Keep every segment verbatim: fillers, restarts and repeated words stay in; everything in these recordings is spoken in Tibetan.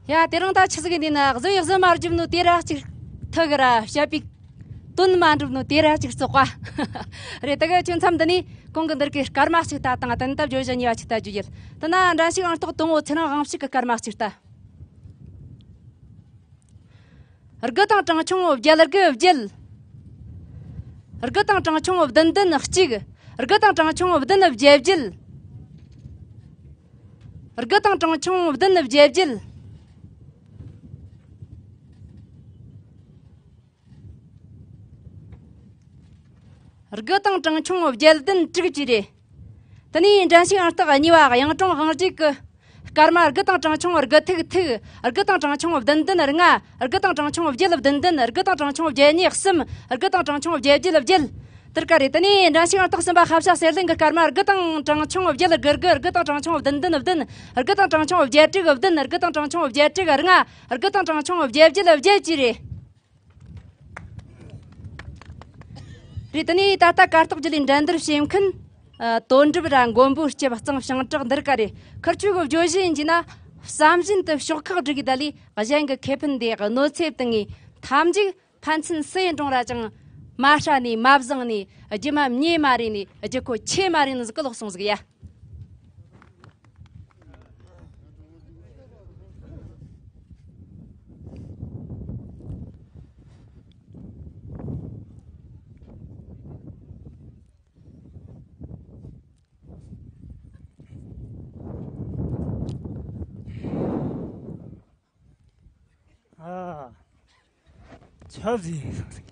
ཡ། དེ་རིང་ད་ཆི་ཟིག་ཡིན་ན། གཟུ་ཡི་གཟུ་མ་བརྒྱབ་ནོ་དེ་ར་གཅིག་ཐུག་གི་ར། བཤད་པའི་དོན་མ་འགྲུབ་ནོ་དེ་ར་གཅིག་བཙོག་པ་རེད། དེ་གི་ཁྱོད་མཚམས་འདི་ནས་གོང་གི་འདིར་གི་སྐར་མ་གཅིག་ལྟ་དང་། དེ་ནས་ད་བརྗོད་གཞི་གཉིས་པ་གཅིག་ལྟ་རྒྱུ་ཡིན། དེ་ན་འགྲན་ཞུགས་ཨང་རྟགས་དང་པོ་ཚེ་རིང་དབང་ཕྱུག་གི་སྐར་མ་གཅིག་ལྟ། དགུ་དང་གྲངས་ཆུང་བརྒྱད། དགུ་བརྒྱད། དགུ་དང་གྲངས་ཆུང་བདུན། བདུན་གཅིག། དགུ་དང་གྲངས་ཆུང་བདུན། བརྒྱད་བརྒྱད། དགུ་དང་གྲངས་ཆུང་བདུན། བརྒྱད་བརྒྱད། དགུ་དང་གྲངས་ཆུང་བརྒྱད་བདུན་དྲུག་བཅས་རེད། དེ་ནས་འགྲན་ཞུགས་ཨང་རྟགས་གཉིས་པ་གཡུང་དྲུང་དབང་རྒྱལ་གྱི་སྐར་མ། དགུ་དང་གྲངས་ཆུང་དགུ་ཐིག་ཐིག། དགུ་དང་གྲངས་ཆུང་བདུན་བདུན་ལྔ། དགུ་དང་གྲངས་ཆུང་བརྒྱད་བདུན་བདུན། དགུ་དང་གྲངས་ཆུང་བརྒྱད་གཉིས་གསུམ། དགུ་དང་གྲངས་ཆུང་བརྒྱད་བརྒྱད་བརྒྱད། དེར་ཀ་རེད། དེ་ནས་འགྲན་ཞུགས་ཨང་རྟགས་གསུམ་པ་ཧབ་ཤ་གསེར་གླིང་གི་སྐར་མ། དགུ་དང་གྲངས་ཆུང་བརྒྱད་དགུ་དགུ། དགུ་དང་གྲངས་ཆུང་བདུན་བདུན་བདུན། དགུ་དང་གྲངས་ཆུང་བརྒྱད་དྲུག་བདུན། དགུ་དང་གྲངས་ཆུང་བརྒྱད་དྲུག་ལྔ། དགུ་དང་གྲངས་ཆུང་བརྒྱད་བརྒྱད་བརྒྱད་བཅས་རེད། རེད། དེ་ནས་ད་ལྟ་གར་སྟེགས་བརྒྱུད་ལས་འགྲན་བསྡུར་བྱེད་མཁན། ཨ། དོན་གྲུབ་ར་མགོན་པོ་སྐྱབས་གཙང་བྱང་བྲག་འདིར་ཀ་རེད། ཁིར་ཆོས་གི་བརྗོད་གཞི་ཡིན་གྱི་ན། བསམ་བཞིན་དུ་ཕྱོགས་ཁག་སྒྲིག་གི་ད་ལས། གཞན་གྱི་ཁེ་ཕན་དེ་གནོད་འཚེ་བཏང་ངས་ཐམས་ཅད་ཕན་ཚུན་སུ་ཡི་འགྲོང་ར་ཅང་། མ་ཧྲ་ནས་མ་བཟང་ནས། རྒྱུ་མ་མྱེ་མ་རེ་ནས། རྒྱུ་ཁོ་ཆེ་མ་རེ་ནས་ཟིག་གི་ལོག་སོང་ཟིག་ཡ། ཨ། ཆབ་ཟིན།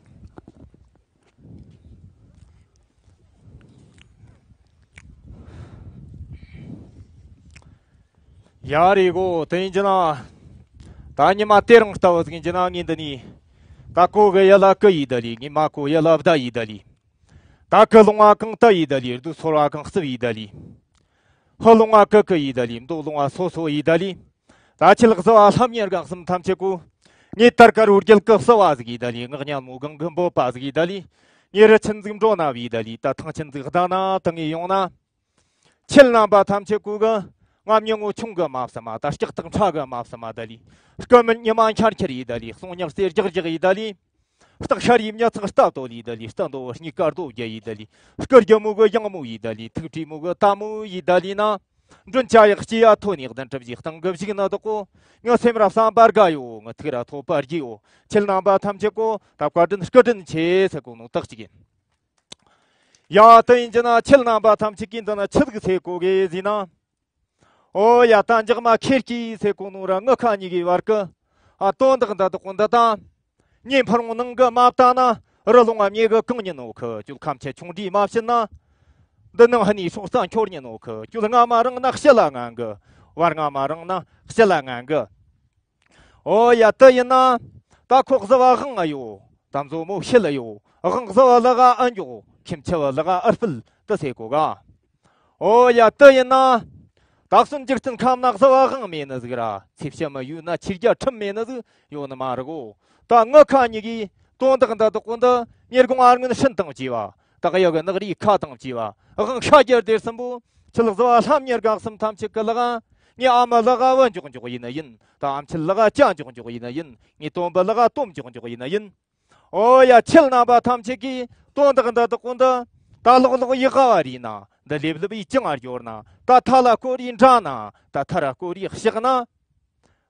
ཡ་རེད་གོ། དེ་ཡིན་གྱི་ན། ད་ཉི་མ་དེ་རིང་ལྟ་བུ་ཟིག་ཡིན་གྱི་ན། ངས་འདི་ནས་ད་གོ་གི་ཡ་ལ་ཀི་ཡི་ད་ལི། ངས་མ་གོ་ཡ་ལ་བདའ་ཡི་ད་ལི། ད་ཀི་ལོང་བ་གང་ལྟ་ཡི་ད་ལི། རྡུལ་ཚོར་བ་གང་རྩིབ་ཡི་ད་ལི། ཧོ་ལོང་བ་ཀི་ཀི་ཡི་ད་ལི། མདོ་ལོང་བ་སོ་སོ་ཡི་ད་ལི། ད་ཁྱེད་ལག་ཟ་བ་ལྷམ་ཉེར་གང་གསུམ་ཐམས་ཅད་གོ། ངས་དར་དཀར་བོ་རྒྱལ་ཀི་ཟ་བ་ཟིག་ཡི་ད་ལི། ངག་སྙན་མོ་གང་གི་འབོད་པ་ཟིག་ཡི་ད་ལི། ངས་རི་ཆེན་ཟིག་འགྲོ་ན་བི་ད་ལི། ད་ཐང་ཆེན་ཟིག་བདའ་ན་ད་ངས་ཡོང་ན། ཁྱེད་རྣམ་པ་ཐམས་ཅད་གོ་གི། ང་མྱི་ངོ་ཆུང་གི་མ་བསམ་མ། ད་སྐྱག་ཐག་ཕྲ་གི་མ་བསམ་མ་ད་ལི། སྐུ་མི་ཉི་མ་འཁྱར་འཁྱར་ཡི་ད་ལི། གསུང་ཉག་རྩེ་རྒྱག་རྒྱག་ཡི་ད་ལི། སྟག་ཤར་ཡི་མྱི་ཚག་སྟག་དོ་ལི་ད་ལི། སྟག་མདོ་བོ་སྙིགས་དཀར་རྡོ་རྒྱ་ཡི་ད་ལི། སྐུ་རྒྱ་མོ་གི་ཡང་མོ་ཡི་ད་ལི། ཐུགས་བྲིས་མོ་གི་ད་མོ་ཡི་ད་ལི་ན། མགྲོན་ཆ་ཡག་སྐྱེ་ཡ་ཐོ་ནི་གདན་གྲུ་བཞི་སྟེང་གི་བཞུགས་ན་དག་གོ། ངའི་སེམས་ར་བསམ་པར་དགའ་ཡོ། ངའི་ཐུགས་ར་ཐོབ་པར་གྱིས་ཡོ། ཁྱེད་རྣམ་པ་ཐམས་ཅད་གོ། ད་བཀའ་དྲིན་སྐུ་དྲིན་ཆེ་ཟེར་གོ་ནོ་དག་ཅིག་ཡིན། ཡ། དེ་ཡིན་གྱི་ན་ཁྱེད་རྣམ་པ་ཐམས་ཅད་ཀྱིས་འདི་ན་ཆི་ཟིག་ཟེར་གོ་གི་ཟེར་ན། ཨོ་ཡ། ད་འཇག་མ་ཁེར་སྐྱེས་ཟེར་གོ་ནོ་ར་ངི་ཁ་གཉིས་ཀྱི་བར་གི། ཨ། དོན་དག་འདི་དག་འདི་ད། ངས་ཕར་ངོ་ནང་གི་མ་བལྟ་ན། རི་ལུང་བ་མྱེ་གི་གང་ཉིན་ནོ་ཁི། ཅུལ་ཁམས་ཆེ་ཆུང་འདྲིས་མ་ཕྱིན་ན། འདི་ནང་ཧ་ནི་སྲོག་རྩ་འཁྱོར་ཉིན་ནོ་ཁི། ཅུལ་སྔ་མ་རང་ན་ཕྱི་ལ་ངན་གི། བར་སྔ་མ་རང་ན་ཕྱི་ལ་ངན་གི། ཨོ་ཡ། དེ་ཡིན་ན། ད་ཁོག་ཟི་བ་དབང་ཨ་ཡོ། ད་མཛོ་མོ་ཤེལ་ཨ་ཡོ། དབང་ཟི་བ་ལག་ཨ་འཇོག། ཁྱིམ་ཆུ་བ་ལག་ཨ་སྤུལ་དུ་ཟེར་གོ་ག། ཨོ་ཡ། དེ་ཡིན་ན། ད་གསོན་འཇིག་རྟེན་ཁམས་ན་ཟི་བ་དབང་མེད་ནི་ཟིག་ར། ཚེ་ཕྱི་མ་ཡོད་ན་ཆོས་རྒྱལ་ཁྲིམས་མེད་ནི་ཟིག་ཡོད་ནི་མ་རེད་གོ། ད་ངི་ཁ་གཉིས་ཀྱིས་དོན་དག་འདི་དག་གོ་འདི། ཉེར་དགུང་ཨ་སྔོན་ཤིན་དང་བཅས་པ། སྟག་ཡག་གི་ནག་རིའི་ཁ་དང་བཅས་པ། དབང་ཤ་རྒྱལ་སྡེ་གསུམ་པོ། ཁྱེད་ལག་ཟི་བ་ལྷམ་ཉེར་གང་གསུམ་ཐམས་ཅད་ཀྱི་ལག་ཨ། ངའི་ཨ་མ་ལག་ཨ་བུ་འཇོག་འཇོག་ཡིན་ནི་ཡིན། ད་ཨམ་ཆི་ལག་ཨ་ཅ་འཇོག་འཇོག་ཡིན་ནི་ཡིན། ངའི་སྟོན་པ་ལག་ཨ་སྟོབས་འཇོག་འཇོག་ཡིན་ནི་ཡིན། ཨོ་ཡ། ཁྱེད་རྣམ་པ་ཐམས་ཅད་ཀྱིས་དོན་དག་འདི་དག་གོ་འདི། ད་ལོག་ལོག་ཡི་ག་བ་རིས་ན། འདི་ལེབ་ལེབ་ཡི་ཅང་ཨར་འབྱོར་ན། ད་ཐ་ལ་ཀོ་རིའི་འདྲ་ན། ད་ཐ་ར་ཀོ་རིའི་ཤག་ན།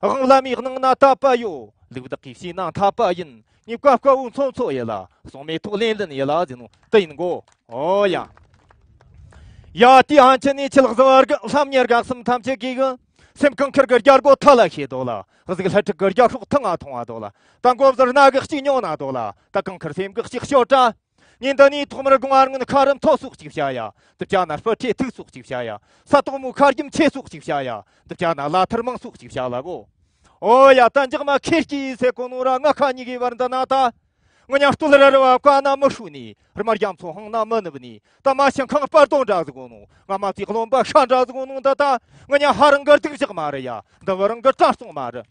དབང་བླ་མའི་སྣང་ན་དད་པ་ཡོད། ལུགས་བདག་གིས་བྱས་ན་འཐད་པ་ཡིན། ངས་བཀའ་བཀའ་བོ་མཚོ་མཚོ་ཡི་ལ། གསུང་མེ་ཏོག་ལེན་ལེན་ཡི་ལ་ཟེར་ནོ་དེ་ཡིན་གོ། ཨོ་ཡ། ཡ། དེ་ཨ་ཆི་ནས་ཁྱེད་ལག་ཟི་བ་གི་ལྷམ་ཉེར་གང་གསུམ་ཐམས་ཅད་ཀྱིས་གི། སེམས་གངས་དཀར་གི་རྒྱལ་སྒོ་ཐ་ལ་ཤེས་དོ་ལ། གཟུགས་ལྷ་ཕྲུག་གི་རྒྱལ་ཤོག་ཐང་ང་མཐོང་བ་དོ་ལ། ད་མགོ་བཟུར་སྣ་གི་གཅིག་ཉོ་ན་དོ་ལ། ད་གངས་ཁུར་སེམས་གི་གཅིག་ཤོ་ཏྲ། ཉིན་ད་ནི་ཐོག་མར་དགུང་ཨ་སྔོན་ཁ་རི་མཐོ་སོགས་གཅིག་བྱ་ཡ། དུ་བྱ་ན་སྤུ་ཁྲེ་ཐུག་སོགས་གཅིག་བྱ་ཡ། ས་དོག་མོ་ཁ་རྒྱུམ་ཆེ་སོགས་གཅིག་བྱ་ཡ། དུ་བྱ་ན་ལ་ཐུར་མང་སོགས་གཅིག་བྱ་ལ་གོ། ཨོ་ཡ། ད་འཇག་མ་ཁེར་སྐྱེས་ཟེར་གོ་ནོ་ར་ངི་ཁ་གཉིས་ཀྱི་བར་འདི་ན་ད། ང་ཉག་སྟོད་ར་རི་བ་བཀའ་ན་མི་ཧྲུ་ནི། རྨ་རྒྱ་མཚོ་ཧང་ན་མི་ནུབ་ནི། ད་མ་ཤིང་ཁང་སྤར་དོང་འདྲ་ཟིག་གོ་ནོ། ང་མ་ཙིག་རློན་པ་ཤ་འདྲ་ཟིག་གོ་ནོ་འདི་ད། ང་ཉག་ཧ་རང་གར་སྡིག་བཞག་མ་རེད་ཡ། འདི་བུ་རང་གི་དྲ་སོང་མ་རེད།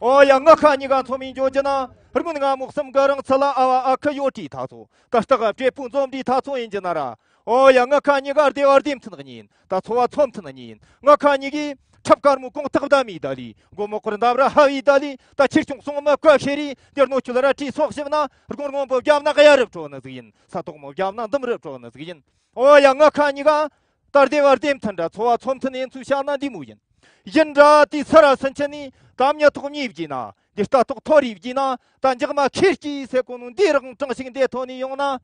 ཨོ་ཡ། ངི་ཁ་གཉིས་ཀ་མཚོ་མིན་འཇོག་རྒྱུ་ན། རི་མོ་ནི་ང་མོག་གསུམ་གི་རང་ཚུལ་ལ་ཨ་བ་ཨ་ཁུ་ཡོད་དྲིས་ཐ་ཚོ། ད་སྟག་བྲེ་པུ་འཛོམས་དྲིས་ཐ་ཚོ་ཡིན་རྒྱུ་ན་ར། ཨོ་ཡ། ངི་ཁ་གཉིས་ཀ་སྡེ་བ་སྡེ་མཐུན་གཉིས་ཡིན། ད་ཚོ་བ་ཚོ་མཐུན་གཉིས་ཡིན། ངི་ཁ་གཉིས་ཀྱིས་ ཁྲབ་དཀར་མོ་གོང་ཐག་བསྡམས་ཡི་ད་ལི། མགོ་མོ་སྐོར་འདབ་ར་ཕབ་ཡི་ད་ལི། ད་ཆེར་ཆུང་སོང་མ་བཀའ་ཤེ་རི། འདིར་སྣོད་ཆུ་ལ་ར་བྲིས་སོགས་ཞིབ་ན། སྒོར་སྔོན་པོ་བརྒྱབ་ན་གཡའ་རབ་བྲོ་ནི་ཟིག་ཡིན། ས་དོག་མོ་བརྒྱབ་ན་འདུམ་རབ་བྲོ་ནི་ཟིག་ཡིན། ཨོ་ཡ། ང་ཁ་གཉིས་ཀ་ད་སྡེ་བ་སྡེ་མཐུན་འདྲ། ཚོ་བ་ཚོ་མཐུན་ཡིན་ཚུལ་བཤད་ན་འདི་མོ་ཡིན། ཡིན་འདྲ་དེ་སི་ར་སུན་ཆི་ནི་ད་མྱི་ཐོག་མྱི་བགྱིས་ན། འདི་རྟ་ཐོག་ཐོ་རི་བགྱིས་ན། ད་འཇག་མ་ཁེར་སྐྱེས་ཟེར་གོ་ནོ་འདི་རང་གྲངས་ཤིག་འདི་ཐོན་ནི་ཡོང་ན།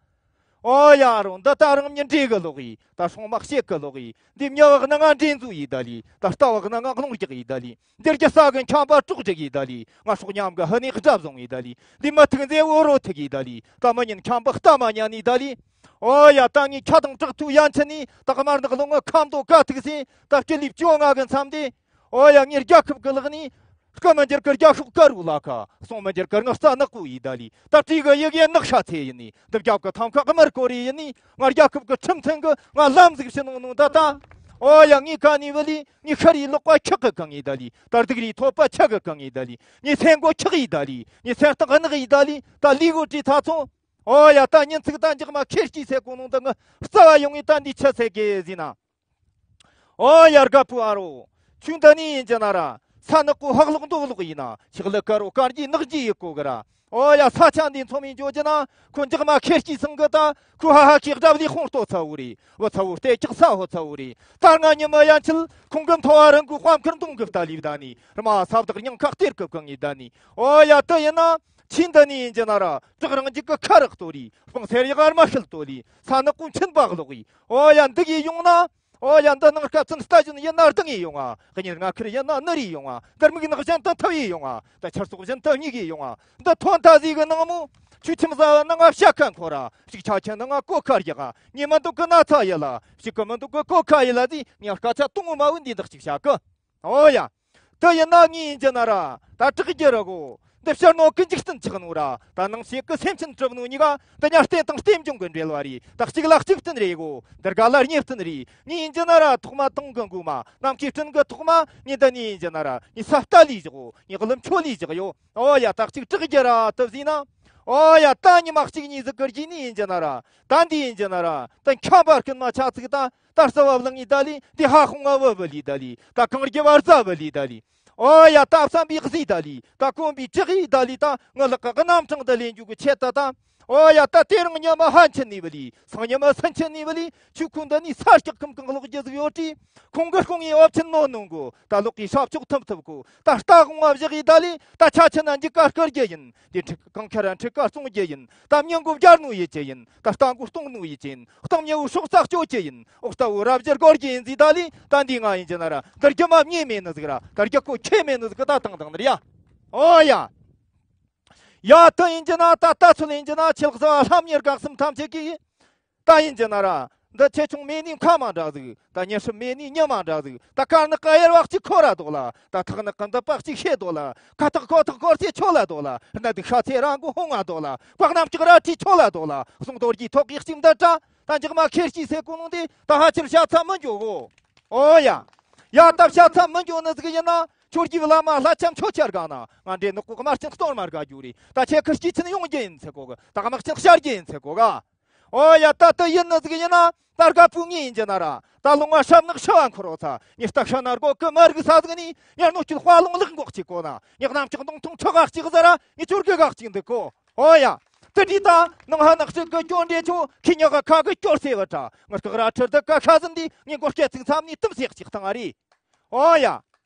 ཨོ་ཡ་རོ། འདི་ད་རང་མྱི་འདྲེ་གི་ལོག་ཡི། ད་སྲུང་མ་ཤེད་གི་ལོག་ཡི། འདི་མྱི་བག་ན་ང་འདྲེ་འཛུ་ཡི་ད་ལི། ད་རྟ་བག་ན་ང་རླུང་རྒྱག་ཡི་ད་ལི། འདིར་རྒྱུ་ས་གི་འཁྱམ་པ་དཀྲོག་སྒྲིག་ཡི་ད་ལི། ང་སྲོག་ཉམས་གི་ཧི་ནི་དགྲ་བཟུང་ཡི་ད་ལི། འདི་མི་ཐུག་མཛེ་བོ་རོ་ཐུག་ཡི་ད་ལི། ད་མི་ཉན་འཁྱམ་པ་རྟ་མ་ཉན་ནི་ད་ལི། ཨོ་ཡ། ད་ངའི་ཁ་དང་བྲག་ཐུག་ཡན་ཆད་ནི། ད་དམར་ནག་ལོ་ངོ་ཁམ་དོ་ཀ་ཐུག་སེ། ད་སྤྱི་ལིབ་བཅོ་ལྔ་གི་མཚམས་དེ། ཨོ་ཡ། ངའི་རྒྱལ་ཁབ་གི་ལག་ནི། སྐུ་མི་འགྱུར་གི་རྒྱ་ཤོག་དཀར་བོ་ལ་ཁ། གསུང་མི་འགྱུར་གི་ངག་རྩ་ནག་པོ་ཡི་ད་ལི། ད་བྲིས་གི་ཡི་གེ་ནག་ཤ་ཚེ་ཡིན་ནི། འདི་རྒྱབ་གི་ཐམ་ཁ་དམར་ཀོ་རེ་ཡིན་ནི། ང་རྒྱལ་ཁབ་གི་ཁྲིམས་མཐུན་གི་ང་ལམ་ཟིག་ཕྱི་ནང་ནང་ད་ད། ཨོ་ཡ། ངའི་ཁ་ནི་བུ་ལི་ངའི་ཤ་རི་ལོག་པ་ཁྱག་གི་གང་ཡི་ད་ལི། ད་སྡུག་རི་ཐོབ་པ་ཁྱག་གི་གང་ཡི་ད་ལི། ངའི་སེན་མགོ་ཁྱག་ཡི་ད་ལི། ངའི་སེན་སྟག་ནག་ཡི་ད་ལི། ད་ལི་གོ་བྲིས་ཐ་ཚོ། ཨོ་ཡ། ད་ཉིན་ཚིག་ད་འཇག་མ་ཁེར་སྐྱེས་ཟེར་གོ་ནོ་འདི་ངི་རྩ་བ་ཡོང་ངི་ད་འདི་ཆི་ཟེར་གི་ཟིན་ན། ཨོ་ཡ། རྒད་པོ་ཨ་རོ། ཁྱོད་འདི་ནི་ཡིན་གྱི་ན་ར། ས་ནག་པོ་ཧག་ལོག་མདོག་ལོག་ཡིན་ན། ཆག་ལི་དཀར་རོ་དཀར་གྱི་ནག་གྱི་ཡི་གོ་གི་ར། ཨོ་ཡ། ས་ཆ་འདི་མཚོ་མི་འཇོ་གྱི་ན། ཁོ་འཇག་མ་ཁེར་སྐྱེས་སང་གི་ད། ཁོ་ཧ་ཧ་ཁེག་སྒྲ་བླི་ཁོང་ལྟོ་ཚ་བོ་རེད། བུ་ཚ་བོ་ལྟེ་ལྕག་ས་ཧོ་ཚ་བོ་རེད། ད་ང་ཉི་མ་ཡན་ཆད་ཁོང་གི་མཐོ་བ་རང་གི་དཔའ་མཁར་མདུང་གི་ལྟ་ལི་བདའ་ནི། རྨ་ས་བདག་སྙིང་ཁ་གཏེར་གི་གང་ངི་བདའ་ནི། ཨོ་ཡ། དེ་ཡིན་ན། ཁྱི་འདི་ནི་ཡིན་གྱི་ན་ར། བྲག་རང་རྒྱུད་ཀྱི་ཁ་རག་ལྟོ་རི། སྤང་སེར་ཡག་དམར་ཤལ་ལྟོ་ལི། ས་ནག་པོ་མཆིན་པ་ལོག་ཡི། ཨོ་ཡ། འདི་གི་ཡོང་ན། ཨོ་ཡ། འདི་ནང་སྐབས་ཚུན་རྟ་བཞིན་ཡིན་ན་རྡུང་ཡི་ཡོང་ང་། གཉེར་ང་ཁུར་ཡིན་ན་ནུར་ཡི་ཡོང་ང་། འདིར་མིག་ནག་བཞིན་དུ་ཐུབ་ཡི་ཡོང་ང་། ད་ཆར་ཟོག་བཞིན་དུ་སྙིག་ཡི་ཡོང་ང་། འདི་ཐོན་ད་ཟིག་གི་ནང་མོ། ཆུ་ཁྱིམ་ཟ་བ་ནང་ང་བཤའ་ཁ་འཁོར་ར། ཞིག་ཆ་ཁྱི་ནང་ང་གོ་ཁ་རྒྱག་ག། ཉི་མ་འདུག་གི་ན་ཚ་ཡི་ལ། ཞིག་གི་མི་འདུག་གི་གོ་ཁ་ཡི་ལ་ཟིག་ངས་སྐད་ཆ་དུང་མ་བུ་འདི་འདག་ཅིག་བཤད་གི། ཨོ་ཡ། དེ་ཡིན་ན་ངས་ཡིན་གྱི་ན་ར། ད་དྲག་རྒྱུ་ར་གོ། འདི་ཕྱིར་ནོ་ཀི་འཇིག་རྟེན་ཆགས་ནོ་ར། ད་ནང་བཤད་ཀི་སེམས་ཅན་གྲུབ་ནོ་གཉིས་ཀ། འདི་ཉ་རྟེན་དང་རྟེན་འབྱུང་གི་འབྲེལ་བ་རེད། ད་གཅིག་ལ་གཅིག་བརྟེན་རེད་གོ། འདི་དགའ་ལ་གཉིས་བརྟེན་རེད། ངས་ཡིན་གྱི་ན་ར། ཐོག་མ་དང་གི་མགོ་མ་ནམ་མཁའི་སྤྲིན་གི་ཐོག་མ། ངས་འདི་ནས་ཡིན་གྱི་ན་ར། ངས་ས་རྟ་ལས་བཞག་གོ། ངས་ཀླུ་མཆོད་ལས་བཞག་ཡོ། ཨོ་ཡ། ད་གཅིག་དྲག་རྒྱུ་ར་དུ་བཟིས་ན། ཨོ་ཡ། ད་ཉི་མ་གཅིག་གཉིས་ཟིག་གི་རྗེས་ནས་ཡིན་གྱི་ན་ར། ད་འདི་ཡིན་གྱི་ན་ར། ད་འཁྱམ་པ་རྐུན་མ་ཆ་ཚིག་ད། ད་རྩ་བ་བླངས་ཡི་ད་ལི། དེ་ཧ་ཧོང་ང་བུ་བུ་ལི་ད་ལི། ད་གངས་རྒྱུ་བར་རྩ་བུ་ལི་ད་ལི། ཨོ་ཡ། ད་བསམ་པའི་གཟི་ད་ལི། ད་གོམ་པའི་ལྕགས་ཡི་ད་ལི། ད་ངི་ལག་གི་རྣམ་གྲངས་ད་ལེན་རྒྱུ་གི་ཆེད་ད་ད། ཨོ་ཡ། ད་དེ་རིང་ཉི་མ་ཧན་ཆེན་ནི་བུ་ལི། སང་ཉི་མ་སུན་ཆེན་ནི་བུ་ལི། ཆུ་ཁུང་འདི་ནི་ས་སྐྱག་ཁམ་གང་ལོག་རྒྱུ་ཟིག་ཡོད་དྲི། ཁོང་གི་ཁོང་ངི་ཨོབ་ཆེན་ནོ་ནོ་གོ། ད་ལོག་གི་ཧྲབ་ཆོག་ཐུབ་ཐུབ་གོ། ད་རྟ་གོང་བ་བཞག་ཡི་ད་ལི། ད་ཆ་ཆེན་ན་འཇིག་ག་སྐར་རྒྱུ་ཡིན། དེ་འཁྲིག་གང་ཁྱེར་འཁྲིག་ག་གསུང་རྒྱུ་ཡིན། ད་མྱི་མགོ་བརྒྱར་ནོ་ཡི་ཅི་ཡིན། ད་རྟ་མགོ་སྟོང་ནོ་ཡི་ཅི་ཡིན། སྟོང་མྱི་བོ་སྲོག་རྩ་གཅོད་ཀྱི་ཡིན། འོག་རྟ་བོ་རབ་ཕྱི་སྒོར་གྱི་ཡིན་ཟིག་ད་ལི། ད་འདི་ང་ཡིན་གྱི་ན་ར། འདིར་རྒྱུ་མ་མྱེ་མེད་ནི་ཟིག་ར། ད་རྒྱུ་ཁོ་ཁྱེད་མེད་ནི་ཟིག་གི་ད་དང་དང་ནི་ར་ཡ། ཨོ་ཡ། ཡ་ད་ཡིན་གྱི་ན། ད་ལྟ་ཚུལ་ཡིན་གྱི་ན། ཆེ་ལག་ཟ་བ་ལྷམ་གཉེར་གག་སུམ་ཐམས་ཅད་ཀྱིས། ད་ཡིན་གྱི་ན་ར། འདི་ཆེ་ཆུང་མེད་ནི་ཁ་མ་འདྲ་ཟིག་ད་ཉི་ཧྲིབ་མེད་ནི་ཉི་མ་འདྲ་ཟིག་ད་དཀར་ནག་གི་དབྱེ་བ་གཅིག་ཁོ་ར་དོག་ལ། ད་ཐག་ནག་གི་འདི་པག་གཅིག་ཤེས་དོག་ལ། ཁ་ཐག་ཁོ་ཐག་སྐོར་ཚེ་ཆོ་ལ་དོག་ལ། སྣ་སྡུག་ཤ་ཚེ་ར་མགོ་ཧོང་ང་དོག་ལ། པག་སྣམ་ལྕགས་ར་ཁྲི་ཆོ་ལ་དོག་ལ། གསུང་རྡོ་རྗེ་ཐོག་གི་གཅིག་འདི་དྲ། ད་འཇག་མ་ཁེར་སྐྱེས་ཟེར་གོ་ནོ་འདི། ད་ཧ་ཆེར་ཤ་ཚ་མི་འཇོག་གོ། ཨོ་ཡ། ཡ་ད་ཤ་ཚ་མི་འཇོག་ནི་ཟིག་ཡིན་ན། ཁྱོད་ཀྱི་བླ་མ་ལྷ་ཆམ་ཆོ་ཆར་ག་ན། ང་འདྲེ་ནག་པོ་དམར་ཆེན་གཏོར་མར་ག་རྒྱུ་རེད། ད་ཁྱེད་ཁུར་སྐྱེས་ཆེན་ཡོང་རྒྱུ་ཡིན་ཟེར་གོ་གི། ད་དམག་ཆེན་བཤར་རྒྱུ་ཡིན་ཟེར་གོ་ག་ཨོ་ཡ། ད་དེ་ཡིན་ནི་ཟིག་ཡིན་ན། ད་རྒད་པོ་ངས་ཡིན་གྱི་ན་ར། ད་ལོང་བ་ཧྲབ་ནག་ཤི་བ་འཁོར་རོ་ཚ། ངས་སྟག་ཤ་ན་སྒོ་ཀི་མར་གི་ས་ཟིག་ནི། ངས་རྣོ་སྐྱིད་དཔའ་ལོང་ལག་འགོག་ཅིག་གོ་ན། ངས་གནམ་ལྕགས་མདུང་ཐུང་ཁྲག་ག་གཅིག་ཟ་ར། ངས་ཅོར་གི་གག་ཅིག་འདུག་གོ། ཨོ་ཡ། དེ་འདྲའི་ད་ནང་ཧ་ནག་ཅིག་གི་སྐྱོན་འདྲེ་ཆོ། ཁྱི་ཉག་ག་ཁ་གི་སྐྱོར་སེ་བ་ཁྲ། ངས་སྟག་ར་ཁྲིར་དུ་ཀ་ཤ་ཟིན་དུས། ངས་མགོ་སྐེ་ཚིག་མཚམས་ནས་དུམ་སེ་གཅིག་བཏང་ཨ་རེད། ཨོ་ཡ།